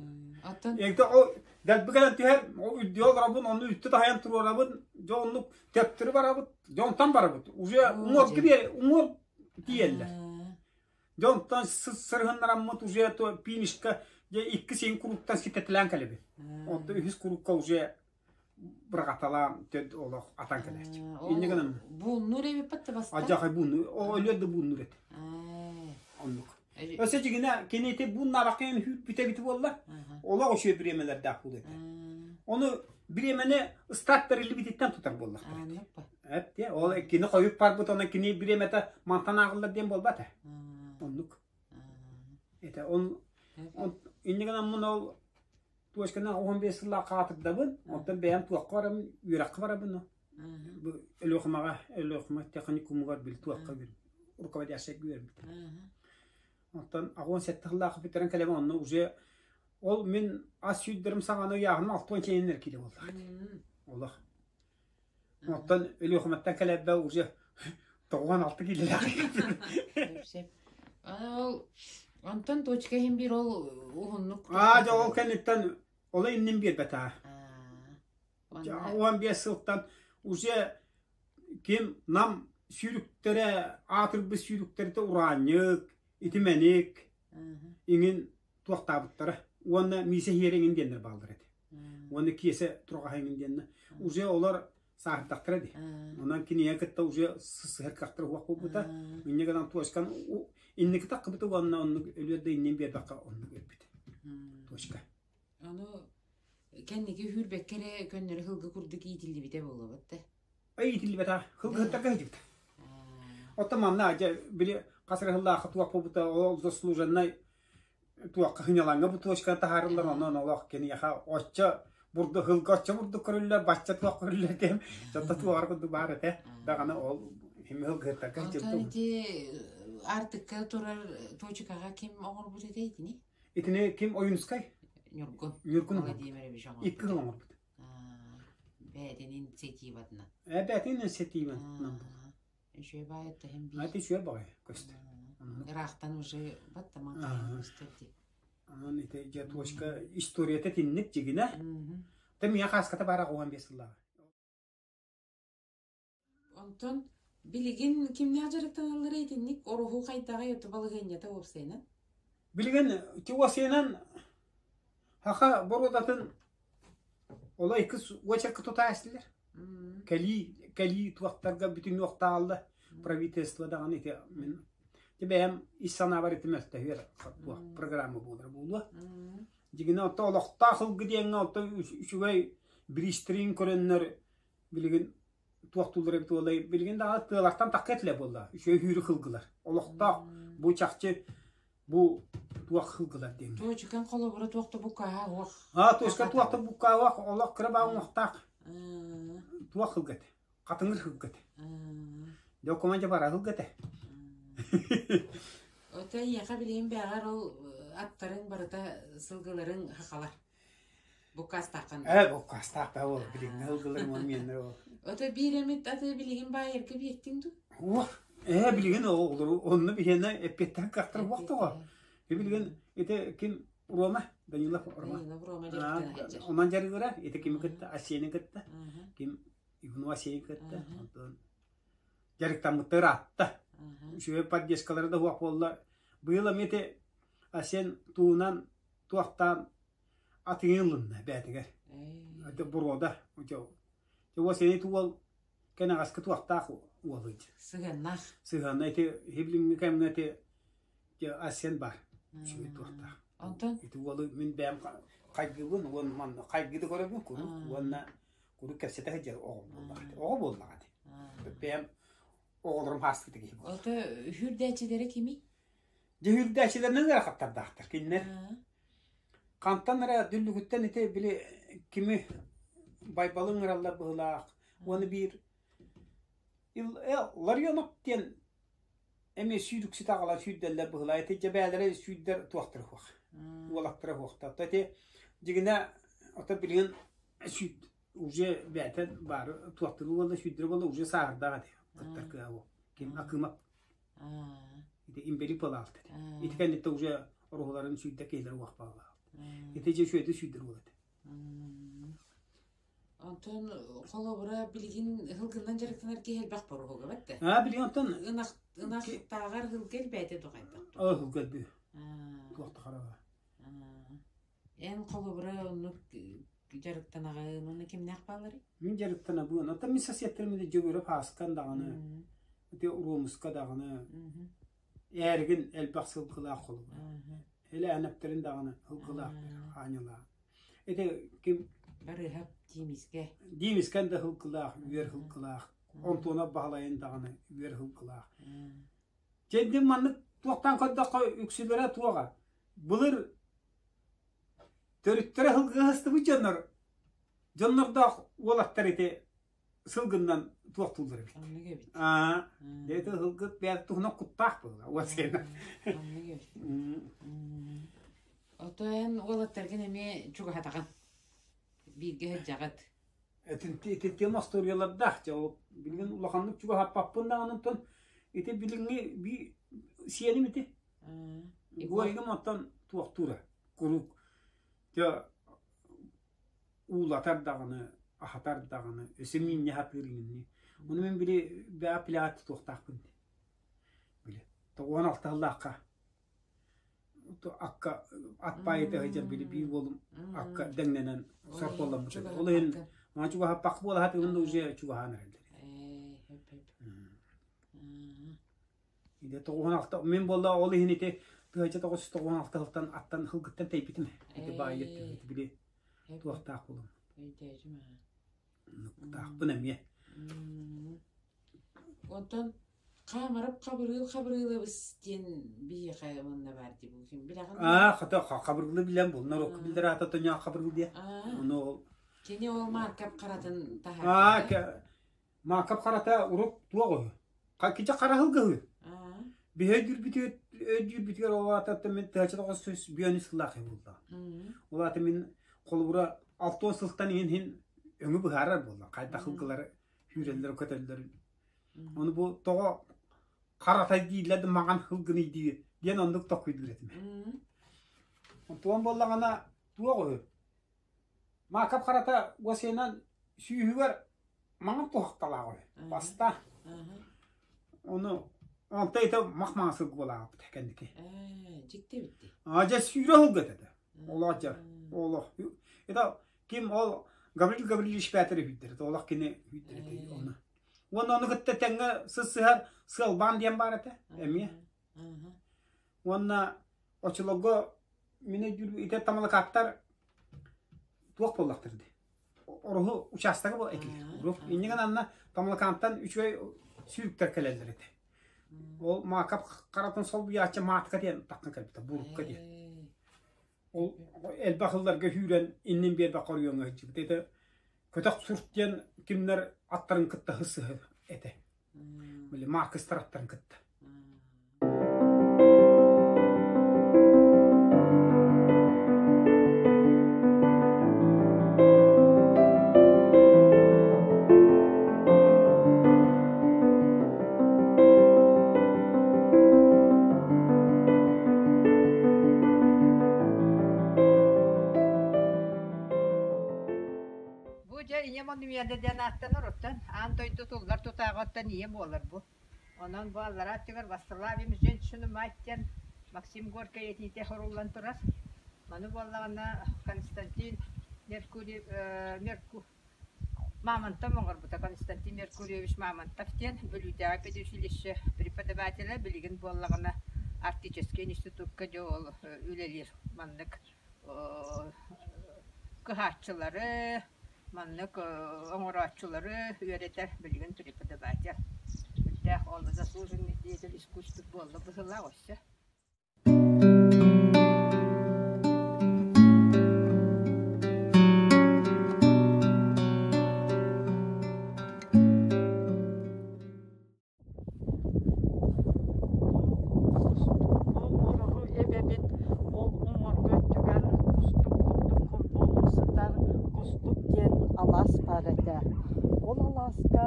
Оттон Эгде ол дэлби кэлэн түһэр, ол үрдүө олоробун, онну үттү таһайан туруорабын, дьэ оннук төптөрү барабыт, дьэ онтон барабыт. Уже уҥуоргу биэр, уҥуор тиийэллэр. Дьэ онтон сырыһыннараммыт уже то пинишка дьэ икки син куруктан ситэтилээн кэлэбин. Онтон үһүс курукка уже быраҕаталаан төд олох атан кэлээччи. Инньэ гынан Бууннуур эбиппит да баста. Адьахай бууннуур, о өлүөр да бууннуур этэ. Оннук. Өссө дьигинэ кини ити бууннаабакка хүүрбүтэ эбит буолла. Олох үчүгэй бириэмэлэрдээх буолуо этэ. Ону бириэмэни ыстаат бэриллибититтэн тутар буоллахтар. Эт диэ, ол кини хойут барбыт, онон кини бириэмэтэ мантан ааҕыллар диэн буолбат ээ. Оннук. Это он, он инньэ гынаммын ол туочканан 15 сыллаах хаатырдабын, онтон бэйэм туохха барабын, үөрэххэ барабын. Бу Өлүөхүмэҕэ, Өлүөхүмэ техникумугар били туохха руководящайга үөрбүтүм. Онтон 87 сыллаах бүтэрэн кэлэбин, онно уже ол мин ас сүүрдэрим саҕана ыйааһыным 60 чэйиннэр киилэ буоллаҕа. Олох. Оттон Өлүөхүмэттэн кэлэрбэ уже 96 киилэлээх. Сөп. Ол онтон точка иһин биир ол уһуннук Аа, дьэ ол кэнниттэн ол иннин биэрбэтэ. 15 сылтан уже ким нам сүүрүктэрэ аатырбыт сүүрүктэритэ ураанньык, итимэник иҥин туохтаабыттара уонна Миисэ Иһиэрэ иҥин диэннэр бааллар этэ. Уонна Киэсэ Тураҕаһа иҥин диэннэр. Уже олор сааһырдахтара дии. Онон кинигэ кытта уже сыһар кыахтара уох буолбута. Инньэ гынан точкан инники таххыбыта уонна оннук өлүөр да иннин биэрбэххэ оннук өлбүт. Точка. Ону кэнники үүрбэккэ эрэ көннөрү сылгы курдук иитиллибитэ буолуо да? Иитиллибэтэ. Сылгыһыттарга сылдьыбыта. Оттон манна дьэ били Хас эрэ сыллаахха туох буолбута ол заслуженнай туохха сынньалаҥҥа бу точканы таһаарыллар онон олох киниэхэ оччо бурду сылга оччо бурдук көрүллэр бачча туох көрүллэр диэн дьонто туоҕар курдук баар этэ даҕаны ол химми сылгыһыттарга Онтон ити Артыкка турар точкаҕа ким оҥорбут этэй итини? Итини ким Ойунскай? Ньургун. Ньургун Владимирович оҥорбут. Икки сыл оҥорбут. Бэйэтин инициативатынан. Бэйэтин инициативатынан. Үчүгэй баайы тэһин биир. Ати үчүгэй баҕайы көстөр. Ыраахтан уже баттаман хайан көстөр дии. Онон ити дьэ точка историята тинник дьигинэ. Тэ миэхэ хааската баара 15 сыллааҕы. Онтон билигин кимнээх дьарыктаналлара итинник ороһу хайдаҕай оту балаһыанньата уопсайынан? Билигин уопсайынан Хаха боруодатын оло икки уочарка тутаастылар. Кэлии кэлии туохтарга бүтүн уохтаалла правительство даҕаны ити мин бэйэм ис санаабар ити мөлтөһүөр туох программа буолар буолуо. Дьигинэ отто олохтоох ылгы диэҥҥэ отто үчүгэй бириистерин көрөннөр билигин туохтууллар эбит буоллай билигин даҕаны тыалартан тахха этилэ буолла үчүгэй хүүрү кылгылар олохтоох бу чахчы бу туох кылгылар диэн Туочукан холобура туох да буккааһа уох а туочка туох да буккааһа олох кыра баа уҥуохтаах туох кылга этэ хатыҥыр кылга этэ документ бара кылга этэ Ото эйиэхэ билигин бэҕэр ол аттарыҥ барыта сылгыларыҥ хахалар Буккаастааххын. Ээ, буккаастаах да ол билиҥҥи ылгыларым ол миэннэр ол. Ото биир эмит аты билигин баайарга биэртиҥ дуу? Уох, ээ билигин оҕолору онно биһиэнэ эппиэттээх кыахтара уох тоҕо. Билигин ити ким Рома, Данилов Рома. Данилов Рома дьарыктана сылдьар. Онон дьарыгыра, ити кими кытта, Асени кытта, ким Ивну Асени кытта, онтон дьарыктаммыттар ыраатта. Үчүгэй поддержкалара да уох буолла. Быйыл эмиэ ити Асен туунан туохтаан атыҥын ылынна бээтигэр. Это буруода. Уос ити уол кэнэҕэски туохтаах уолуй. Сыһыаннаах. Сыһыанна ити хиблиҥҥи кэмҥэ ити Асен бар. Үчүгэй туохтаах. Онтон ити уолу мин бэйэм хайгыыбын уон манна хайгыды көрөбүн куруук уонна куруук кэпсэтэ сылдьар оҕо буоллаҕа оҕо буоллаҕа ити. Бэйэм оҕолорум хаастыгыта киһи буолла. Ото үһүрдээччилэрэ кимий? Дьүһүрдээччилэринэн ыарахаттардаахтар кинилэр. Хантан эрэ дүллүгүттэн ити били кими Байбалы ыҥыраллар быһыылаах уонна биир Ларионов диэн эмиэ сүүрүксүт аҕалан сүүрдэллэр быһыылаах. Ити дьэ бэйэлэрэ сүүрдэр туохтара суох. Уолаттара суохтар. Ити дьигинэ ото билигин сүүт уже бэйэтэ баары туохтур буолла сүүрдэр буолла уже сааһырдаах этэ кыттар кыаҕа ким Акымов Ити имбирик буолаалт этэ. Ити кэнниттэн уже оруһуларын сүүрдэ киһилэр уох баалаалт. Ити дьэ үчүгэйдик сүүрдэр буол этэ. Онтон холобура билигин һылгыннан дьарыктанар киһи элбэх боруһуга бэтте. Аа билигин онтон ынах ынахтааҕар һылгы элбээтэ тухайдах. Оо һылгы элбүү. Туох да хараба. Эн холобура оннук дьарыктанаҕын уонна кимнээх баалларый? Мин дьарыктанабын. Оттон мин соседтарым ити Дьөгүөрү Пааскан даҕаны, ити Уруомуска даҕаны, Эргин элбэх сылгылаах холобура. Элээнэптэрин даҕаны сылгылаах хаанньалаах. Ити ким Барыһап Диимискэ. Диимискэн да сылгылаах, үөр сылгылаах. Онтуонап Баһылайын даҕаны үөр сылгылаах. Чэйдин маннык туохтан көрдөххө үксүлэрэ туоҕа. Былыр төрүттэрэ сылгыһыстыбыт дьоннор дьоннордоох уолаттар ити сылгыннан туохтууллар эбит. Оннук эбит. Аа, дьэ сылгы бэйэтэ туһунан куттаах буолла уот сиэнэ. Оннук эбит. Ото эн уолаттаргын эмиэ чугаһатаҕын. Бииргэ сылдьаҕыт. Итинтиэн остуоруйалардаах дьэ ол билигин улаханнык чугаһаппаппын даҕаны онтон ити билиҥҥи сиэним ити Горигым оттон туохтуура куруук дьэ уулатар даҕаны аһатар даҕаны өссө миинньэ сатыыр иҥинни ону мин били бэйэ пляж тутуохтаахпын били 96 сыллаахха акка ат баайыта сылдьар били биир уолум акка дэҥнэнэн сорполломмут ол иһин маа чугаһаппах буола сатыыбын да уже чугаһаан эрэллэр Ide 96 мин буолла ол иһин ити 1996 сылтан аттан сылгыттан тэйбитим ити баайыт били туохтаах буолум нуктаахпын эмиэ Онтон. Хаамарап Хабырыыл Хабырыылабыс диэн биһиэхэ уонна баар дии бу ким билэҕин дуо? Аа, хата Хабыргылы билэн бу норуокка биллэр аата Тоняах Хабыргыл диэн. Аа, Ону ол кини ол Мааркап харатын Аа, таһаарбыта. Маакап харата урук туох үһү? Кичэ хараһылга үһү. Аа, Биһи өйдүүрбүтүгэр өйдүүрбүтүгэр ол аата мин тыһача тоҕус сүүс бүөнү сыллаах киһи буолла. Ол аата мин холобура 60 сылтан иһин иһин өҥү быһаарар буолла. Хайдах ылгылар сүүрэллэр көтөллөр. Ону бу тоҕо харатай дииллэр да маҥан ылгыный дии диэн оннук токкуйдуур этим. Онтуон буоллаҕына туох үһү? Маакап харата уосайынан сүүһүгэр маҥан туһахталаах үһү. Баста. Ону онто ити мах-маҥан сылгы буолаабыт кэнники. Дьикти эбит Аа дьэ сүүрэ сылгы этэ. Олох дьэ олох. Это ким ол Гаврил Гаврильевич Петр үһүйдэр. Олох кини үһүйдэр этэ оны. Уонна ону кытта тэҥҥэ сыссыһар сыалбаан диэн баар этэ эмиэ. Уонна оччолорго мин өйдүүр ити тамалакааттар туох буоллахтар дии. Ороһу учаастага бу этилэр. Урук иннигин анна Тамалакаантан үчүгэй сүүрүктэр кэлэллэр этэ. Ол Маакап харатын солбуйааччы Маатка диэн таххан кэлбитэ, Бурукка диэн. Ол элбэх ылларга сүүрэн иннин биэрбэккэ оройуоҥҥа сылдьыбыт. Это Көтөх Сурт диэн кимнэр аттарын кытта сыһы этэ. Били Маркыстар аттарын кытта. Бу дьэ ийэм оннуйада диэн ааттанар, оттон аан дойду туллар тутааҕыттан ийэ буолар бу. Онон бу аллараа өттүгэр Восславим женщину мать диэн Максим Горькай этиитэ суруллан турар. Маны буоллаҕына Константин Меркурий Мерку Мамонтов оҥорбута Константин Меркурьевич Мамонтов диэн Бүлүүтээҕи педучилище преподавателэ билигин буоллаҕына Арктическай институкка дьэ ол үлэлиир маннык кыһааччылары маннык оҥорооччулары үөрэтэр билигин преподаватель үрдээх ол заслуженный деятель искусств буолла быһыылаах өссө. Бу эбэбит ол уҥуоргу өттүгэр кустук курдук курбуулуу сытар Кустук диэн алаас баар этэ. Ол алааска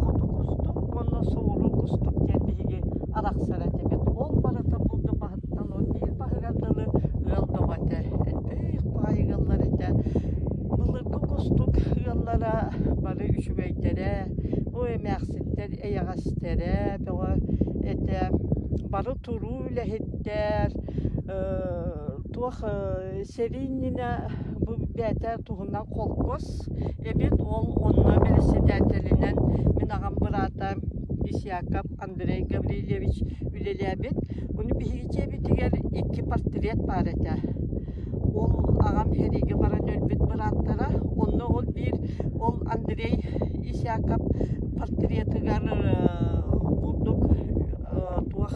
хоту кустук уонна соҕуруу кустук диэн биһиги арахсар этибит. Ол барыта булду баһыттан ол биир баһыгар дылы ыал бөҕө этэ. Элбэх баҕайы ыаллар этэ. Былыргы кустук ыаллара бары үчүгэйдэрэ, бу эмээхситтэр эйэҕэстэрэ бөҕө этэ. Бары туруу үлэһиттэр, туох сэрии иннинэ бу бэйэтэ туһунан холкуос эбит. Ол онно бэрэссэдээтэлинэн мин аҕам быраата Исяков Андрей Гаврильевич үлэлээбит. Ону биһиги дьиэбитигэр икки портрет баар этэ. Ол аҕам сэриигэ баран өлбүт бырааттара. Онно ол биир ол Андрей Исяков портретыгар бурдук туох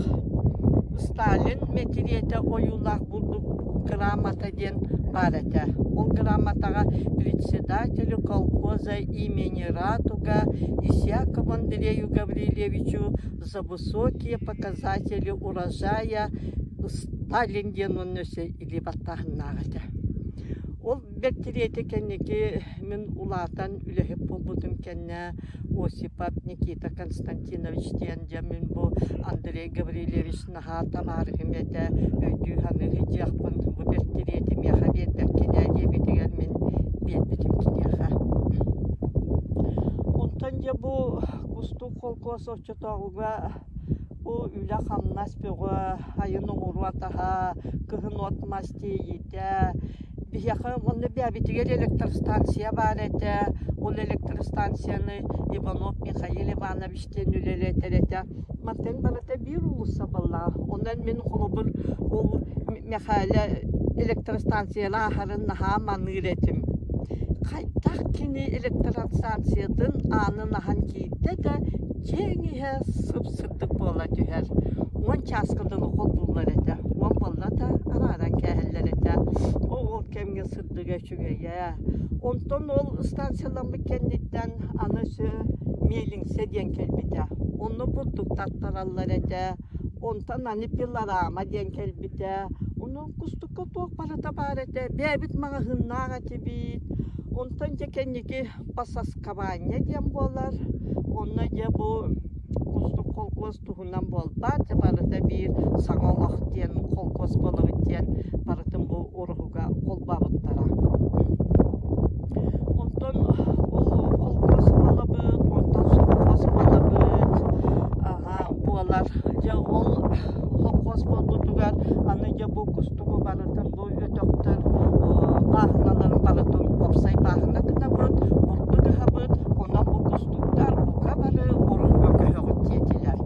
Сталин мэтириэтэ ойуулаах бурдук грамота диэн баар этэ. Ол грамотаҕа председателю колхоза имени Радуга Исякову Андрею Гаврильевичу за высокие показатели урожая Сталин диэн уонна өссө илии баттааһыннаах этэ. Ол бэртириэтэ кэнники мин улаатан үлэһит буолбутум кэннэ Осипов Никита Константинович диэн дьэ мин бу Андрей Гаврильевич наһаа табаарыһым этэ өйдүү-саныы сылдьыахпын бу бэртириэти миэхэ биэрбэккин ээ диэбитигэр мин биэрбитим киниэхэ. Онтон дьэ бу Кустук холкуос оччотооҕуга бу үлэ-хамнас бөҕө, айан оҕуруот аһа, кыһын от-мас тиэйиитэ. Биһиэхэ уонна бэйэбитигэр электростанция баар этэ. Ол электростанцияны Иванов Михаил Иванович диэн үлэлэтэр этэ. Мантан барыта биир уулусса буоллаҕа. Онон мин холобур ол Мэхээлэ электростанцияны ааһарын наһаа маныыр этим. Хайдах кини электростанциятын аанын аһан киирдэ да. Дьиэҥ иһэ сып-сырдык буола түһэр. 10 чааска дылы холбууллар этэ. 10 буолла да арааран кээһэллэр этэ. Ол кэмҥэ сырдыга үчүгэйэ. Онтон ол станцияламмыт кэнниттэн аны өссө миэлиҥсэ диэн кэлбитэ. Онно бурдук таттараллар этэ. Онтон аны пилорама диэн кэлбитэ. Онон кустукка туох барыта баар этэ. Бэйэбит маҕаһыыннаах этибит. Онтон дьэ кэнники пососкование диэн буолар. Онно дьэ бу Кустук холкуос туһунан буолбат, барыта биир саҥа олох диэн холкуос буолабыт диэн барытын бу уруһуга холбообуттара. Онтон ол холкуос буолабыт, онтон совхоз буолабыт, аха буолар. Дьэ ол холкуос буолбутугар аны дьэ бу кустугу барытын бу өтөхтөр бааһыналарын барытын уопсай бааһына гынабыт, бурдук ыһабыт, онон бу кустуктар бука бары уруһуга көһөҕүт диэтилэр.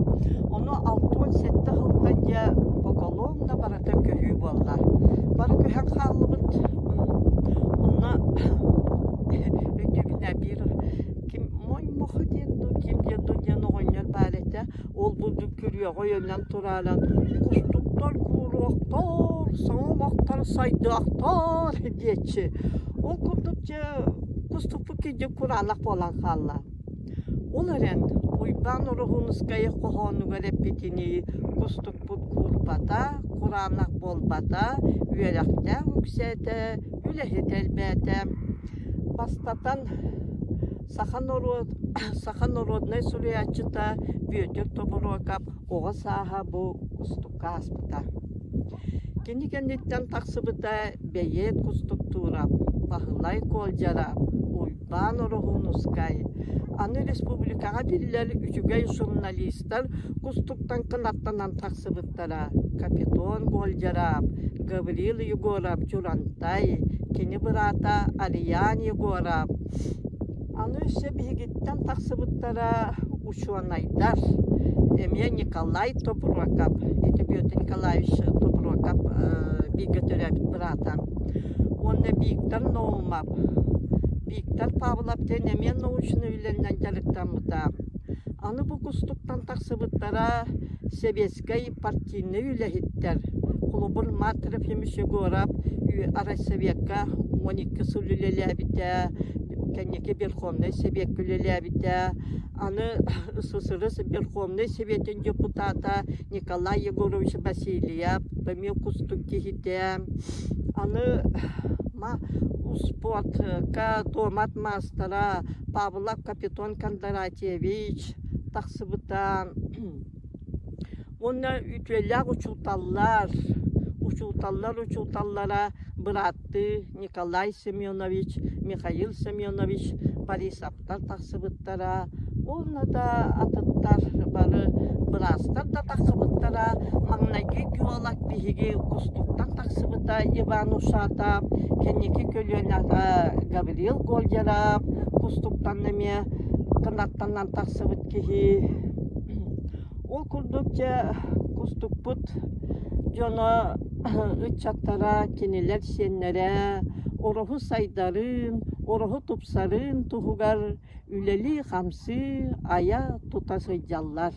Ону 67 сылтан дьэ поголовно барыта көһүү буолла. Бары көһөн хааллыбыт. Онно өйдүүбүн биир ким Моймохо диэн дуу, ким диэн дуу диэн оҕонньор баар этэ. Ол бурдук күрүөҕэ өйөнөн турааран кустуктар кууруохтар, саҥа олохтор сайдыахтар диэччи. Ол курдук дьэ кустукпут кирдьик кураанах буолан хаалла. Ол эрэн Уйбаан Ороһуунускай хоһоонугар эппитинии кустукпут куурбата, кураанах буолбата, үөрэхтээх үксээтэ, үлэһит элбээтэ. Бастатан Саха норуот саха народнай суруйааччыта Бүөтүр Тобуруокап оҕо сааһа бу кустукка ааспыта. Кини кэнниттэн тахсыбыта бэйиэт Кустуктуурап, Баһылай Куолдьарап, Уйбаан Ороһуунускай, аны республикаҕа биллэр үчүгэй журналистар Кустуктан кынаттанан тахсыбыттара Капитон Гольдьарап, Гаврил Егоров Дьурантай, кини быраата Ариан Егоров, Аны өссө биһигиттэн тахсыбыттара учуонайдар. Эмиэ Николай Тобуруокап, ити Петр Николаевич Тобуруокап бииргэ төрөөбүт быраата. Уонна Виктор Наумов. Виктор Павлов диэн эмиэ научнай үлэнэн дьарыктаммыта. Аны бу кустуктан тахсыбыттара сэбиэскэй партийнай үлэһиттэр. Холобур, Март Трофимович Егоров Райсоветка 12 сыл үлэлээбитэ, кэнники Верховнай Сэбиэккэ үлэлээбитэ. Аны СССР Верховнай Сэбиэтин депутата Николай Егорович Васильев эмиэ кустук киһитэ. Аны успуортка дуомат маастара Павлов Капитон Кондратьевич тахсыбыта. Уонна үтүөлээх учууталлар, учууталлар учууталлара бырааттыы Николай Семенович, Михаил Семенович Борисовтар тахсыбыттара уонна да атыттар бары быраастар да тахсыбыттара. Маҥнайгы геолог биһиги Кустуктан тахсыбыта Иван Ушатов, кэнники көлүөнэҕэ Гаврил Гольдеров, Кустуктан эмиэ кынаттанан тахсыбыт киһи. Ол курдук дьэ Кустукпут дьоно ыччаттара, кинилэр сиэннэрэ ороһу сайдарын, ороһу тупсарын туһугар үлэлии-хамсыы, айа-тута сылдьаллар.